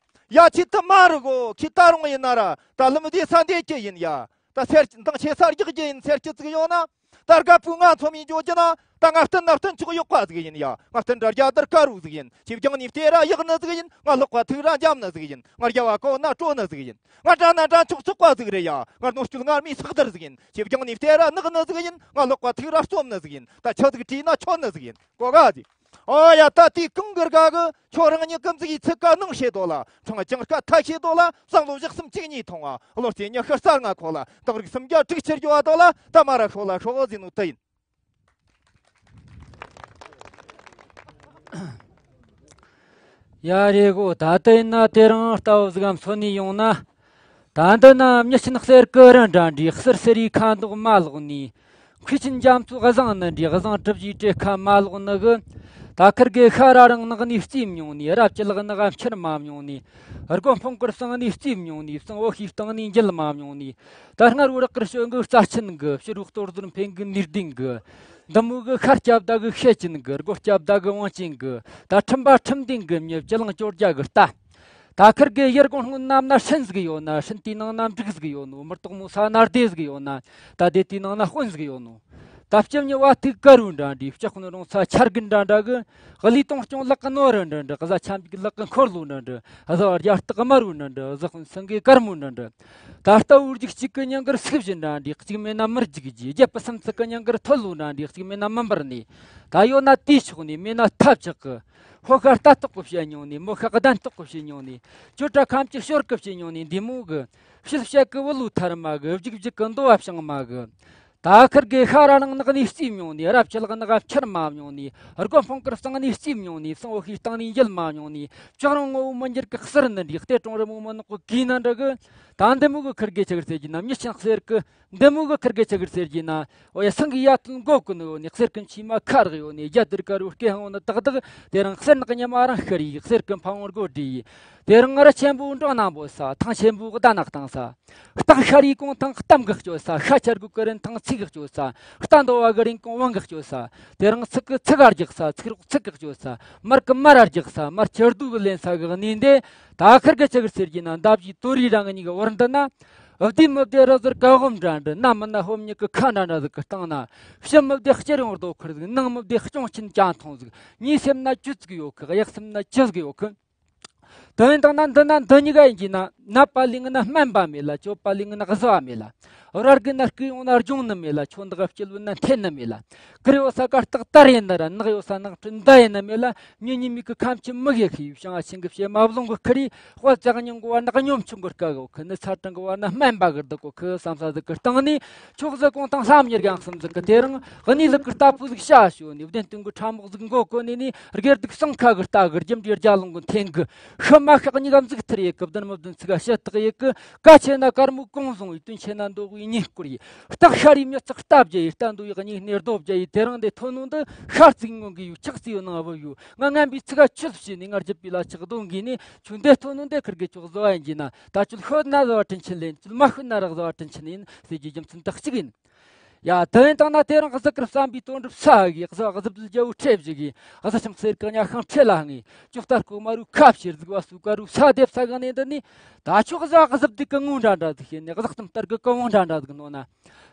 ཡ་ཁྱི་དུ་མ་རུ་གོ། ཁྱི་ད་རུང་ཡིན་ན་ར། ད་ལམ་བདེ་ས་འདེད་ཀྱི་ཡིན་ཡ། ད་སེར་འདང་ཆེ་ས་རྒྱག་རྒྱུ་ཡིན་ཟེར་གྱི་ཙིག་ཡོད་ན། ད་རྒད་པོ་ང་ཚོ་མི་འཇོག་རྒྱུ་ན། ད་ང་བསྟུན་ན་བསྟུན་ཆོག་ཡོག་པ་ཟིག་ཡིན་ཡ། ང་བསྟུན་དྲ་རྒྱ་དར་དཀར་བོ་ཟིག་ཡིན། ཆེ་བརྒྱང་ནི་བལྟས་ར་ཡག་ནི་ཟིག་ཡིན། ང་ལོག་པ་ཐུག་ར་འཇམ་ནི་ཟིག་ཡིན། ང་རྒྱ་བ་གོ་ན་སྤྲོ་ནི་ཟིག་ཡིན། ང་དྲ་ན་དྲ་ཆོག་ཆོག་པ་ཟིག་རེད་ཡ། ང་རྣོ་སྐྱོད་ངར་མའི་སག་དར་ཟིག་ཡིན། ཆེ་བརྒྱང་ནི་བལྟས་ར་ནག་ནི་ཟིག་ཡིན། ང་ལོག་པ་ཐུག་ར་རྩོམ་ནི་ཟིག་ཡིན། ད་ཆི་ཟིག་བྲིས་ན་ཆོ་ནི་ཟིག་ཡིན། གོ་ག་ཟིག་ཨོ་ཡ། ད་དེའི་གང་གི་དགའ་གི། ཁྱོད་རང་ཉིད་ཀུན་ཚིག་ཡིག་ཚིག་ཀ་ནང་བཤད་དོ་ལ། འཕྲང་ལྗང་ཀ་ཐ་བཤད་དོ་ལ། བསམ་བློ་བཞག་གསུམ་གཅིག་གཉིས་ཐོང་བ། བློ་རྩེ་ཉི་ཤུ་རྩ་ལྔ་ཁོ་ལ། སྟག་རིགས་སུམ་བརྒྱ་དྲུག་ཅུ་རྒྱུ་བ་དོ་ལ། ད་མ་ར་ཤོ་ལ་ཤོ་བོ་ཟིན་ནོ་དེ་ཡིན། ཡ་རེ་གོ། ད་ལྟ་ཡིན་ན་དེ་རིང་ལྟ་བུ་ཟིག་གམ་སོ་ནས་ཡོང་ན། ད་འདི་ན་མྱི་ཆེན་གསེར་གི་རི་འདྲ་འདྲའི་གསེར་སེ་རི་ཁ་མདོག་མ་ལོག་ནི། མཁས་ཆེན་རྒྱ་མཚོ་བཟང་ནི་འདྲའི་བཟང་གྲུབ་ཀྱི་བྲེ་ཁ་མ་ལོག་ནི་གི། ད་ཁིར་གེ་ཤ་ར་རང་ནག་ནས་རྩིས་མྱོང་ནས། རབ་ཅི་ལག་ནག་ཕྱིར་མ་མྱོང་ནས། སྒོ་འཕང་དཀར་གསང་ནས་རྩིས་མྱོང་ནས། གསང་འོ་ཤིས་སྟེང་ནས་འགྱེལ་མ་མྱོང་ནས། ད་སྔར་བོ་རག་གིར་ཞོན་གི་རྩ་ཆེན་གི། ཕྱི་རུ་གཏོར་ཟོར་འཕེན་གི་ནུས་ལྡན་གི། འདི་མོ་གི་ཤ་སྐྱབས་ད་གི་ཤེད་ཅན་གི། སྒོ་སྐྱབས་ད་གི་དབང་ཅན་གི། ད་ཁྲིམས་པ་ཁྲིམས་ལྡན་གི་མྱི་སྤྱི་གླིང་བཅོ་བརྒྱད་གི་རྟ། ད་ཁིར་གེ་ཡུལ་སྒོ་སྔོན་ན་མནའ་སྲིན་ཟིག་ཡོད་ན། སྲིན་དེའི་ནང་ན་འབྲུག་ཟིག་ཡོད་ནོ། མི་རྟག་མོ་ས་ན་སྡེ་ཟིག་ཡོད་ན། ད་སྡེ་དེའི་ནང་ན་དཔོན་ཟིག་ཡོད་ནོ། ད་སྤྱི་མྱི་བ་ཐུག་དཀར་རུ་འདྲ་འདྲའི། ལྕགས་སྔོན་རོང་ཚ་ཆར་རྒན་འདྲ་འདྲ་གི། གླུ་དུང་སྐྱོང་ལག་གི་ནོར་རུ་འདྲ་འདྲ། གཟའ་ཆ་འཇིག་ལག་གི་འཁོར་ལོ་འདྲ་འདྲ། གཟའ་བ་རྒྱ་སྟག་དམར་རུ་འདྲ་འདྲ། གཟའ་དཔོན་སེང་གེ་དཀར་མོ་འདྲ་འདྲ། ད་ལྟ་བུ་རྒྱུག་གཅིག་གི་ཉང་གར་སུག་བཞི་འདྲ་འདྲའི། གཅིག་མེད་ན་མི་རྒྱུག་རྒྱུ། བརྒྱད་པ་སུམ་ཚུགས་གི་ཉང་གར་ཐོལ་ལོ་འདྲ་འདྲའི། གཅིག་མེད་ན་མི་འབར་ནས། ད་ཡོད་ན་དེའི་ཕྱོགས་ནས། མེད་ན་ཐབས་ཆག་གི། ཕོ་ཁ་རྟ་ཐོག་གི་བཤད་མྱོང་ནས། མོ་ཁ་གདན་ཐོག་གི་བཤད་མྱོང་ནས། ཅོ་ཏྲ་ཁམ་གྱི་ཞོར་གི་བཤད་མྱོང་ནས། འདི་མོ་གི་ཕྱི་བཤད་གི་བུ་ལུ་ཐར་མ་གི། བརྒྱུག་བརྒྱུག་གི་འདོ་བ་བྱང་མ་གི། ད་ཁིར་གེ་ཤ་ར་ནང་ནག་ནས་རྩིས་མྱོང་ནས། རབ་ཅི་ལག་ནག་ཕྱིར་མ་མྱོང་ནས། སྒོ་འཕང་དཀར་གསང་ནས་རྩིས་མྱོང་ནས། གསང་འོ་ཤིས་སྟེང་ནས་འགྱེལ་མ་མྱོང་ནས། ལྕགས་རོང་ངོ་བོ་མི་འགྱུར་གི་གསེར་ནི་འདྲའི། གཏེར་གྲོང་རི་མོ་མི་ནག་གི་གོས་ནི་འདྲ་གི། ད་འདི་མོ་གི་ཁིར་གེ་ཆི་གིར་ཟེར་གྱི་ན། མྱི་ཆེན་གསེར་གི། འདི་མོ་གི་ཁིར་གེ་ཆི་གིར་ཟེར་གྱི་ན། འོ་ཡ། སེང་གེ་ཡ་ཐུན་མགོ་ཀུན་ཡོད་ནི། གསེར་ཀུན་མཆིལ་མ་ཁ་རག་ཡོད་ནི། རྒྱ་དུར་དཀར་རུ་སྐེ་ཧང་ནི་ཏག་ཏག། དེ་རིང་གསེར་ནག་ཉི་མ་རང་ཤར་ཡི། གསེར་ཀུན་ཕ་བོང་སྒོ་བསྒྲིགས་ཡི། དེ་རིང་ང་ར་ཆེན་པོ་འབྲོང་ནག་འབོད་ས། ཐང་ཆེན་པོ་རྡ་ནག་བཏང་ས། སྟག་ཤ་རའི་གོང་ཐང་གཏམ་གི་སྐྱོད་ས། ཤ་ཆར་གུ་ཀི་རིན་ཐང་ཚིག་གི་སྐྱོད་ས། རྟ་འདོ་བ་གི་རིན་གོང་དབང་གི་སྐྱོད་ས། དེ་རིང་ཚིག་གི་ཚིག་ག་རྒྱག་ས། ཚིག་རོགས་ཚིག་གི་སྐྱོད་ས། མར་གི་མར་ར་རྒྱག་ས། མར་ཆར་དུ་གི་ལེན་ས་གི་གནས་འདི། ད་ཁིར་གི་ཆི་གིར་ཟེར་གྱི་ན། འདབ་བཞི་དོ་རི་རང་གི་གཉིས་གི་བར་འདི་ན། བདེ་མི་བདེ་རི་ཟུར་ཀ་འོམ་འདྲ་འདྲ། ན་མི་ན་ཧོམ་ཉི་གི་ཁ་འདྲ་འདྲ་ཟིག་གི་སྟེང་ན། ཕྱི་མི་བདེ་སྤྱིར་ཡོང་རྡོ་ཁུར་ཟིག། ནང་མི་བདེ་སྐྱོང་ཆེན་ཅང་ཐོང་ཟིག། ཉིས་སེམས་ན་ཅི་ཟིག་ཡོད་གི། གཡག་སེམས་ན་ཅི་ཟིག་ཡོད་གི། དོན་དག་ན་འདི་ན་འདི་གཉིས་ཀ་ཡིན་གྱི་ན། ནད་པ་ལས་ངན་ན་སྨན་པ་མེད་ལ། གྱོད་པ་ལས་ངན་ན་གཟུ་བ་མེད་ལ། ར་རྒན་ན་རྐུ་ཡོང་ན་སྦྱོང་ནི་མེད་ལ། ཆོ་འདག་སྐྱིད་བུ་ན་འཐེན་ནི་མེད་ལ། གུར་ཡོད་ས་ཀ་སྟག་དར་ཡིན་ནི་ར། ནག་ཡོད་ས་ནག་ཁྲི་མདའ་ཡིན་ནི་མེད་ལ། ཉིན་ཉི་མིག་གི་ཁམ་ཆུ་མི་གེ་ཁི། བྱང་ཆིང་གི་བྱེ་མ་བློང་གི་ཁི་རི། དཔའ་ལྕགས་སྙིང་གི་བར་ན་གཉོམ་ཆུང་གི་དཀའ་གི་ཁི། ནི་ཚ་གྲང་གི་བར་ན་སྨན་པ་གི་བདག་གི་ཁི་བསམ་ས་ཟིག་གི་སྟེང་ནས། ཕྱོགས་ཟིག་གོང་ཐང་ལྷམ་གཉེར་གང་གསུམ་ཟིག་གི། དེ་རིང་གནས་ལུགས་ཀྱི་རྟ་ཕོ་ཟིག་བྱ་ཞོ་ནས། བདེན་སྟོན་གྱི་ཁྲ་མོག་ཟིག་མགོ་གོན་ནས་ནི། དགེ་སྡིག་སྲང་ཁ་གི་རྟ་གི། རྒྱུ་འབྲས་རྒྱ་ལུང་གི་འཐེན་གི། ཤི་མ་ཤག་གཉིས་ཀ་མཛུག་ཐུར་ཡེ་གི། བདུན་མི་བདུན་ཚིག་ག་ཕྱི་ཐག་ཡེ་གི། ཀ་ཆེ་ན་དཀར་མོ་གོང་བཟུང་ཡེ། དུན་ཆེ་ན་མདོ་དབུས་གཉིས་བསྐོར་ཡེ། སྟག་ཤ་རའི་མྱི་ཚག་རྟ་བརྒྱ་ཡེ། རྟ་འདོ་ཡེ་གཉིས་སྣེ་རྡོ་བརྒྱ་ཡེ། དེ་རིང་འདི་ཐོན་ནོ་འདི་ཤར་རྩིས་སྔོན་གི་ཡུ། ཆག་རྩིས་ཡོད་ན་བུ་ཡུ། ང་ངན་པའི་ཚིག་ག་ཆུད་བྱས་ནས། ང་རྒྱུད་པའི་ལ་ཆག་གདོང་གིས་ནི། ཁྱོད་འདི་ཐོན་ནོ་འདི་ཁིར་གི་ཆོག་བཟོ་བ་ཡིན་གྱི་ན། ད་ཁྱོད་ཤོད་ན་བཟོ་བ་དྲིན་ཆེན་ལེན། ཁྱོད་མ་ཤོད་ན་རག་བཟོ་བ་དྲིན་ཆེན་ཡིན་ཟེར་གྱི་རྒྱུ་མཚན་དག་གཅིག་ཡིན། ཡ། དེ་ཡིན་དང་ན་དེ་རིང་གཟི་དཀར་བསམ་པའི་དོན་འགྲུབ་ས་གི། གཟི་བ་གཟི་བདུད་རྒྱལ་པོ་ཁྲེ་བཞི་གི། གཟི་ཆང་གསེར་གི་ཉ་ཤིང་ཁྲེ་ལ་ངེ། ཅོག་ལྟར་ལྐོག་མ་རུ་ཁ་ཕྱིར་ཟིག་བ་སུ་ཀ་རུ་ས་སྡེབ་ས་གི་གནས་འདི་ནི། ད་ཆོག་གཟི་བ་གཟི་བདུད་གི་ངོ་འདྲ་འདྲ་ཟིག་ཤེས་ནས། གཟི་གཏམ་ལྟར་གི་ཀི་བོང་འདྲ་འདྲ་ཟིག་ནོ་ན།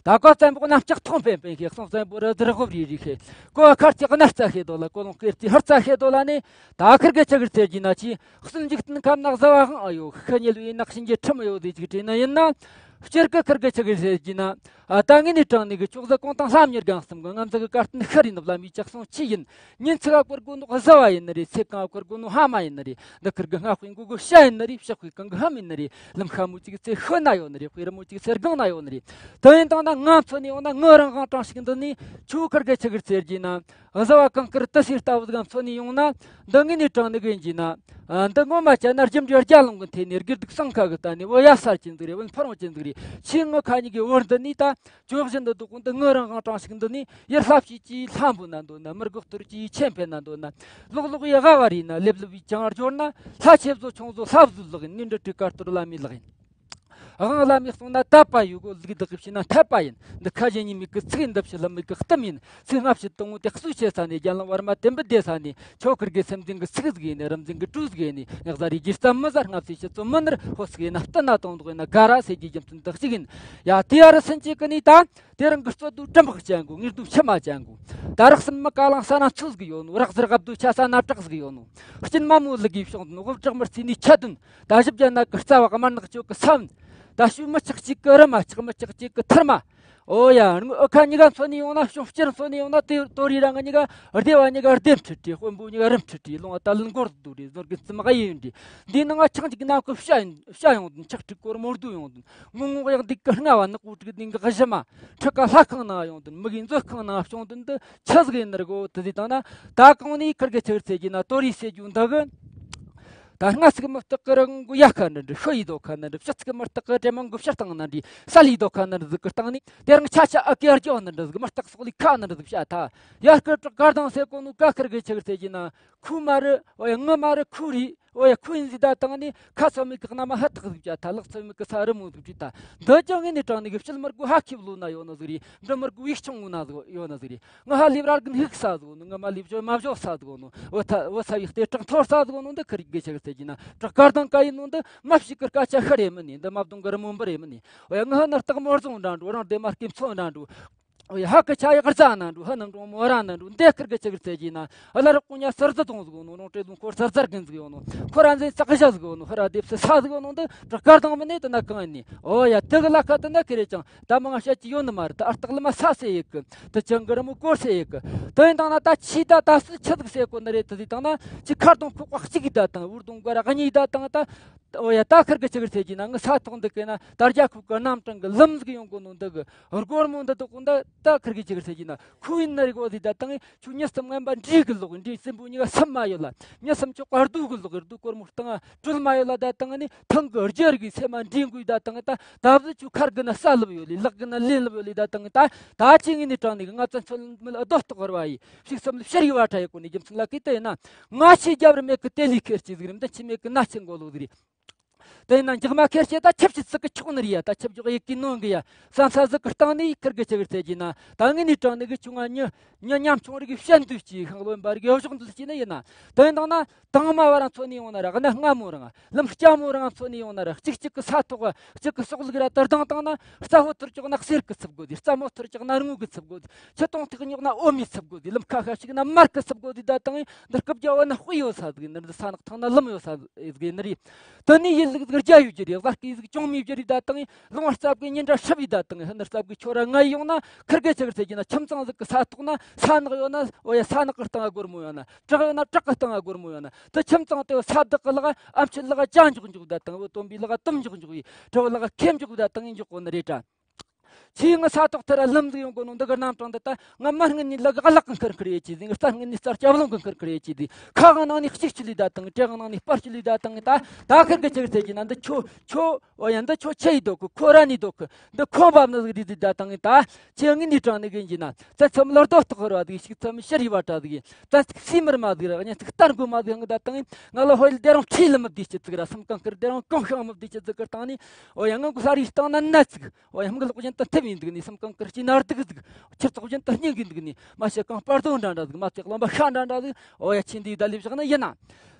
ད་ཀོ་བཙན་པོ་གནམ་ལྕགས་ཐོང་པན་པན་ཤེས། གསུང་བཙན་པོ་རི་ཟུར་དབུ་རི་རི་ཤེས། ཀོ་ཁར་ཙི་གནར་རྩ་ཤེས་དོ་ལ། ཀོ་ལོང་ཀེར་ཙི་ཧར་རྩ་ཤེས་དོ་ལ་ནི། ད་ཁིར་གི་ཆི་གིར་ཟེར་གྱི་ན་ཆི། གསོན་འཇིག་རྟེན་ཁམས་ན་གཟི་བ་ཧང་ཨ་ཡོད། ཤི་ཉལ་བའི་ནགས་ཤིང་གི་ཁྲིམས་ཡོད་དེ་ཅིག་དྲན་ན་ཡིན་ན། སྤྱིར་གི་ཁིར་གི་ཆི་གིར་ཟེར་གྱི་ན། ཨ། ད་ངས་ནི་དྲང་ནི་གི་ཆོག་གཟི་གོང་ཐང་ལྷམ་གཉེར་གང་གསུམ་གི། ང་ཚོ་གི་བཀའ་བསྟན་ཤི་རི་ནུབ་ལ་མི་ཅག་སོང་ཆི་ཡིན། ཉིན་ཚིག་ག་བཀོལ་དགོས་ནོ་གཟི་བ་ཡིན་ནི་རེད། ཚེ་གང་བཀོལ་དགོས་ནོ་ཧ་མ་ཡིན་ནི་རེད། འདི་ཁིར་གི་སྔ་དཔེ་མགོ་གི་བཤའ་ཡིན་ནི་རེད། ཕྱི་དཔེ་གང་གི་ཧམ་ཡིན་ནི་རེད། ལམ་ཤ་མོ་གཅིག་ཚེ་ཤོད་ན་ཡོད་ནི་རེད། དཔེ་རི་མོ་གཅིག་ཚེ་སྒང་ན་ཡོད་ནི་རེད། དེ་ཡིན་དང་ན་ང་མཚོན་ནས་ཡོང་ན། ངི་རང་དབང་དྲང་ཞིག་འདི་ནི་ཆུ་ཁིར་གི་ཆི་གིར་ཟེར་གྱི་ན། གཟི་བ་གང་དཀར་དུ་སེར་ལྟ་བུ་ཟིག་མཚོན་ནས་ཡོང་ན། འདི་ངས་ནས་དྲང་ནི་གི་ཡིན་གྱི་ན། ཨ། འདི་ངོ་མ་བྱས་ན་རྒྱུ་འབྲས་རྒྱ་ལུང་གི་འཐེན་ནས། དགེ་སྡིག་སྲང་ཁ་གི་བསྟན་ནས། བུ་ཡ་སར་གྱི་འཛུགས་རེད། བུ་འཕར་འོང་གྱི་འཛུགས་རེད། ཆེས་ངོ་ཁ་གཉིས་ཀྱི་བར་འདི་ནས་ད་ཇོ་བཞིན་འདི་འདུག་གོ། འདི་ངི་རང་དབང་དྲང་ཞིག་འདི་ནས། ཡར་ལྷ་བྱེད་ཀྱི་ལྷ་འབུལ་ན་འདོད་ན། མི་རྒོད་གཏོར་གྱི་ཆེན་འཕེན་ན་འདོད་ན། ལོག་ལོག་ཡི་ཝ་རི་ན། ལེབ་ལེབ་བི་ཅང་སྦྱོར་ན། ལྷ་ཆེ་བཟོ་ཆུང་བཟོ་ལྷ་བཟོ་ལག་ཡིན། ནི་འདྲི་དྲི་དཀར་གཏོར་བླ་མའི་ལག་ཡིན། དབང་བླ་མའི་གསུང་ན་དད་པ་ཡོད་དགོས། ལུགས་བདག་གིས་བྱས་ན་འཐད་པ་ཡིན། འདི་ཁ་ཞེ་གཉིས་མེད་ཀྱི་ཚིག། འདི་ཕྱི་ལྷ་མོ་གི་གཏམ་ཡིན། ཚིག་སྔ་ཕྱི་དང་པོ་དེ་གསོས་བྱེད་ས་ནས། རྒྱ་ལམ་བར་མ་དེ་འབུད་དེ་ས་ནས། ཆོ་ཁིར་གི་སེམས་ཙམ་གི་ཚིག་ཟིག་ཡིན་ནས། རིམ་འཛིན་གི་གྲུ་ཟིག་ཡིན་ནས། ངག་ཟ་རི་རྒྱུ་རྩ་མི་ཟ། སྔ་ཕྱི་ཕྱི་ཚོ་མི་ནར། ཧོ་ཟིག་ཡིན་ན་བསྟུན་ན་དང་དུག་ཡིན་ན་ག་ར་ཟེར་གྱི་རྒྱུ་མཚན་འདི་གཅིག་ཡིན། ཡ། དེ་ཡ་རུ་སུན་ཅི་ཀི་ནི་ད། དེ་རིང་གི་རྩོད་དུ་གྲམ་པག་ཅན་གོ། ངེར་དུ་ཕྱི་མ་ཅན་གོ། ད་རག་སུན་མི་ཀ་ལང་ས་ན་ཚུ་ཟིག་ཡོད་ནོ། རག་ཟེར་གབ་དུ་ཆ་ས་ན་བྲག་ཟིག་ཡོད་ནོ། སྐྱིན་མ་མོ་ལུག་གིས་བྱུང་དུ་ནོ། དབུ་བྲག་མི་རྩིས་ནི་ཆད་དུ་ན། ད་ཞིབ་རྒྱ་ན་གི་རྩ་བ་དམར་ནག་ཅོག་གི་སམ། ད་ཤུ་མི་ཆག་ཅིག་གི་རི་མ། ཆག་མི་ཆག་ཅིག་གི་ཐུར་མ། ཨོ་ཡ། ཨུ་ཁ་གཉིས་ཀ་མཚོན་ནས་ཡོང་ན། ཤོང་སྤྱིར་མཚོན་ནས་ཡོང་ན། དེ་དོ་རི་རང་གི་གཉིས་ཀ་སྡེ་བ་གཉིས་ཀ་སྡེ་ཁྲི་ཁྲི། དཔོན་པོ་གཉིས་ཀ་རིམ་ཁྲི་ཁྲི། ལུང་བ་ད་ལན་སྒོར་དུ་རེད། ཟོར་གི་རྩི་མ་ག་ཡིན་རེད། འདི་ནང་ང་ཆང་གཅིག་ནམ་ཁུ་བཤའ་ཡིན། བཤའ་ཡོང་དུ། ཆག་ཁྲི་སྐོར་མོར་དུ་ཡོང་དུ། ངུ་ངུ་ཡག་འདི་གི་རྔ་བ་ནག་པོ་དྲུག་ནི་གི་གཞི་མ། ཁྲི་ཀ་ལྷ་ཁང་ནང་ཡོང་དུ། མི་གི་མཛོད་ཁང་ནང་བྱུང་དུ། འདི་ཆི་ཟིག་ཡིན་ནི་རེད་གོ། དེ་དེ་དང་ན་ད་གང་ནས་ཁིར་གི་ཆི་གིར་ཟེར་གྱི་ན། དོ་རི་ཟེར་རྒྱུ་འདི་གི། ད་སྔ་ཚིག་མི་རྟག་གི་རི་གུང་གི་ཡལ་ག་འདྲ་འདྲ། ཤི་ཡི་དོ་ཁ་འདྲ་འདྲ། ཕྱི་ཚིག་མི་རྟག་གི་དྲེད་མོང་གི་ཕྱིར་བཏང་འདྲ་འདྲ། ས་ལི་དོ་ཁ་འདྲ་འདྲ་ཟིག་གི་སྟེང་ནས། དེ་རིང་ཆ་ཆ་ཨ་ཀེ་ཨར་ཀྱོ་འདྲ་འདྲ་ཟིག་མི་རྟག་སོག་ལི་ཁ་འདྲ་འདྲ་ཟིག་བཤད་ཐལ། ཡར་སྐད་བྲག་དཀར་ལྡང་ཟེར་གོ་ནོ་ག་ཁིར་གི་ཆི་གི་ཟེར་གྱི་ན། ཁུ་མ་རེད། ཨོ་ཡ། ངུ་མ་རེད། ཁུ་རེད། ཨོ་ཡ། ཁུ་ཡིན་ཟིག་ད་བཏང་ནི་ཁ་ཚོད་མེད་གི་གནའ་མ་ཧ་ཐག་ཟིག་བྱ་ཐལ། ལག་ཚོད་མེད་གི་ས་རི་མོ་ཟིག་བྲིས་ཐལ། འདི་ཅང་ངས་ནི་དྲང་ནི་གི་ཕྱིར་མར་གུ་ཧ་ཁིབ་ལོ་ན་ཡོད་ནི་ཟིག་རེད། འདི་མར་གུ་ཡིག་ཆུང་ངུ་ན་ཟིག་ཡོད་ནི་ཟིག་རེད། ང་ཧ་ལི་བར་གི་ཧིག་ས་ཟིག་ནི། ང་མ་ལི་བྱོས་མ་བྱོས་ས་ཟིག་ནི། འོ་ཐ་འོ་ས་བི་སྟེ་དྲག་ཐོར་ས་ཟིག་ནི། འདི་ཁིར་གི་ཆི་གི་ཟེར་གྱི་ན། བྲག་དཀར་ལྡང་ག་ཡིན་ནོ་འདི་མ་ཕྱི་གི་སྐད་ཆ་ཤི་རེ་མིན་ནི། འདི་མ་བརྡུང་གི་རི་མོ་འབུ་རེ་མིན་ནི། འོ་ཡ། ང་ཧ་ནི་སྟག་མོ་རྫོང་འདྲ་འགྲོ། རང་སྡེ་མ་སྐེམ་ཚོ་འདྲ་འགྲོ། ཨོ་ཡ། ཧ་གི་ཆ་ཡི་རྩ་ན་འགྲོ། ཧ་ནང་འགྲོ་མོ་ར་ན་འགྲོ། འདི་ཁིར་གི་ཆི་གི་ཟེར་གྱི་ན། ཨ་ལ་རི་ཀུ་ཉ་སར་ཟི་དོང་ཟིག་ནོ། རོང་ཏྲེ་ལུང་ཁོར་སར་ཟར་གིན་ཟིག་ཡོད་ནོ། ཁོ་ར་འཛིན་ཙག་ཞ་ཟིག་ཡོད་ནོ། ཧ་ར་སྡེབ་སི་ས་ཟིག་ཡོད་ནོ། འདི་བྲག་དཀར་ལྡང་མིན་ནི་དེ་ན་གང་ཡིན་ནི། ཨོ་ཡ། དེ་གི་ལ་ཁ་དེ་ན་ཁེ་རེ་ཅང་ད་མང་ང་བཤད་ཀྱི་ཡོད་ནི་མ་རེད། ད་ཨར་སྟག་ལི་མ་ས་ཟེར་ཡི་གི། དེ་ཅང་གི་རི་མོ་སྐོར་ཟེར་ཡི་གི། དེ་ཡིན་དང་ན་ད་ཆི་ད་ད་སི་ཆི་ཟིག་ཟེར་གོ་ནི་རེད། དེ་ཟིག་དང་ན་ཆི་ཁར་དོང་ཁོག་པ་གཅིག་གི་ད་དང་། འུར་དོང་ག་ར་གཉིས་ད་དང་ད། ཨོ་ཡ། ད་ཁིར་གི་ཆི་གི་ཟེར་གྱི་ན། ངི་ས་ཐོག་འདི་གི་ན་ད་རྒྱ་ཁུག་གི་རྣམ་གྲངས་གི་ལམ་ཟིག་ཡོང་གོ་ནོ་འདི་གི་སྒོར་མོ་འདི་དག་གོ་འདི། ད་ཁིར་གི་ཆི་གི་ཟེར་གྱི་ན། ཁུ་ཡིན་ནི་རིག་འོ་ཟིག་ད་དང་། ཁྱོད་མྱི་གསུམ་ངན་པ་འདྲིས་གི་ལོག་འདྲིས་སྲིན་པོ་གཉིས་ཀ་སུམ་མ་ཡོད་ལ། མྱི་གསུམ་ཁྱོད་བཀའ་སྡུག་གི་ལོག་སྡུག་སྒོར་མོ་སྟེང་སྤྲུལ་མ་ཡོད་ལ། ད་དང་ནི་ཐང་གི་རྒྱུ་རིག་སེམས་མ་འདྲིས་འགུལ་ད་དང་། ད་ད་བཟི་ཁྱོད་ཁར་གི་ན་ས་ལུབ་ཡོད་ལི། ལག་གི་ན་ལེན་ལུབ་ཡོད་ལི། ད་དང་ད་ད་ཅི་ངི་ནི་དྲང་ནི་གི་ང་ཙན་ཚོད་མི་ལ་རྡོ་སྟོག་ར་བ་ཡི། ཕྱུགས་སམ་ལ་ཕྱིར་ཡི་བ་ཁྲ་ཡི་གོ་ནི་རྒྱུ་མཚན་ལ་ཀི་ཏི་ཡིན་ན། ང་ཆེས་རྒྱབ་རི་མེད་གི་དེ་ལི་ཁེར་སྐྱེས་ཟིག་རེད། འདི་ཆི་མེད་གི་ན་ཆེ་མགོ་ལོག་ཟིག་རེད། དེ་ཡིན་ན་འཇག་མ་ཁེར་སྐྱེས་ད་ཆབ་ཆི་ཚིག་གི་ཆོག་ནི་རེད་ཡ། ད་ཆབ་འཇོག་ཡི་གི་ནོན་གི་ཡ་བསམ་ས་ཟིག་གི་སྟེང་ནས་ཁིར་གི་ཆི་གི་ཟེར་གྱི་ན། ད་ངི་ནི་དྲང་ནི་གི་ཆུང་ང་ཉི་ཉི་ཉམ་ཆུང་རིག་གི་བཤད་འདུས་ཀྱི་ཤིང་ལོན་པ་རིག་གི་གཞོགས་འདུས་ཀྱི་ནི་ཡིན་ན། དེ་ཡིན་དང་ན། དང་མ་བ་རང་ཚོ་ནས་ཡོང་ན་ར། གནའ་སྔ་མོ་རང་ལམ་སྐྱ་མོ་རང་ཚོ་ནས་ཡོང་ན་ར། གཅིག་གཅིག་གི་ས་ཐོག་གཅིག་གི་སོག་ལུག་ར་དར་དང་བཏང་ན། རྩྭ་ཕོ་ཐུར་ཅོག་ན་གསེར་གི་ཚིབ་དགོས་དེ། རྩྭ་མོ་ཐུར་ཅོག་ན་དངུལ་གི་ཚིབ་དགོས་དེ། ཆུ་དོང་ཐིག་ཉོག་ན་འོ་མའི་ཚིབ་དགོས་དེ། ལམ་ཁ་ཤ་ཞིག་ན་མར་གི་ཚིབ་དགོས་དེ། ད་དང་འདི་རྐུབ་རྒྱ་བ་ན་དཔེ་ཡོད་ས་ཟིག་ནི། འདི་ས་ནག་ཐང་ན་ལམ་ཡོད་ས་ཟིག་ནི་རེད། དེ་ནས་ཡིད་ལུག་ཟིག་རྒྱ་ཡོད་རྒྱུ་རེད། ཟླ་སྐས་ཟིག་ཅུང་མེད་རྒྱུ་རེད། ད་དང་ལུང་བ་རྩ་བའི་ཉིན་འདྲ་ཧྲིབ་ཡི་ད་དང་ཧི་ནི་རྩ་བའི་ཁྱོ་ར་ང་ཡི་ཡོང་ན། ཁིར་གི་ཆི་གི་ཟེར་གྱི་ན། ཁྱིམ་ཚང་ཟིག་གི་ས་ཐོག་ན་ས་ནག་ཡོད་ན། འོ་ཡ། ས་ནག་གི་སྟེང་ང་སྒོར་མོ་ཡོད་ན། བྲག་ཡོད་ན་བྲག་གི་སྟེང་ང་སྒོར་མོ་ཡོད་ན། དེ་ཁྱིམ་ཚང་དེ་ས་བདག་གི་ལག་ཨམ་ཆི་ལག་ཅ་འཇོག་འཇོག་ད་དང་། བུ་སྟོན་པའི་ལག་དུམ་འཇོག་འཇོག་ཡི། གྲི་བུ་ལག་ཁེམ་འཇོག་ད་དང་ཡིན་འཇོག་གོ་ནི་རེད་དྲ། ཆེས་ངི་ས་ཐོག་ཐེར་ལམ་ཟིག་ཡོང་གོ་ནོ་འདི་གི་རྣམ་གྲངས་འདི་ད། ང་མ་སྔུན་ནས་ལག་ག་ལག་གི་འཁུར་འཁུར་ཡེ་ཅི་ཟིག་རྩ་སྔུན་ནས་རྩ་སྐྱབས་ལོང་གི་འཁུར་འཁུར་ཡེ་ཅི་ཟིག་ཁ་གི་ནང་ནས་གཅིག་ཆུ་ལི་ད་དང་། དྲེ་གི་ནང་ནས་སྤར་ཆུ་ལི་ད་དང་། ད་ད་ཁིར་གི་ཆི་གི་ཟེར་གྱི་ན། འདི་ཁྱོ་ཁྱོ། འོ་ཡ། འདི་ཁྱོ་ཆེ་ཡི་དོ་གི། ཁོ་ར་ནི་དོ་གི། འདི་ཁོ་འབབ་ནི་ཟིག་རི་ཟིག་ད་དང་། ད་ཆེ་ངི་ནི་དྲང་ནི་གི་ཡིན་གྱི་ན། ཙ་ཚོམ་ལར་རྡོ་སྟག་ར་ཟིག་ཤིག་ཚོམ་ཤར་ཡི་བ་ཏྲ་ཟིག་ཡིན། ཙ་ཚིག་སི་མར་མ་ཟིག་ར་གཉན་ཚིག་སྟར་མགོ་མ་ཟིག་ཡང་ད་དང་། ང་ལ་ཧོལ་སྡེ་རང་ཁྲིད་ལ་མི་བདེ་ཆི་ཟིག་ར། སེམས་གང་ཁིར་སྡེ་རང་གང་ཤང་མི་བདེ་ཆི་ཟིག་གི་སྟེང་ནས། འོ་ཡ། ང་གུ་ས་རི་སྟེང་ན་ན་ཟིག་འོ་ཡ། མིག་ལོག་བཞིན་དུ་ཐིབ་ཡིན་འདུག་ནི། སེམས་གང་དཀར་གྱི་ནར་འདུག་ཟིག་ཁྱི་ཚོགས་བཞིན་དུ་སྙིང་གི་འདུག་ནི། མ་ཤེས་གང་སྤར་དོ་འདྲ་འདྲ་ཟིག་མ་ཚེག་ལམ་པ་ཤ་འདྲ་འདྲ་ཟིག་འོ་ཡ། ཆེན་འདིའི་ད་ལི་བཞག་ན་ཡིན་ན།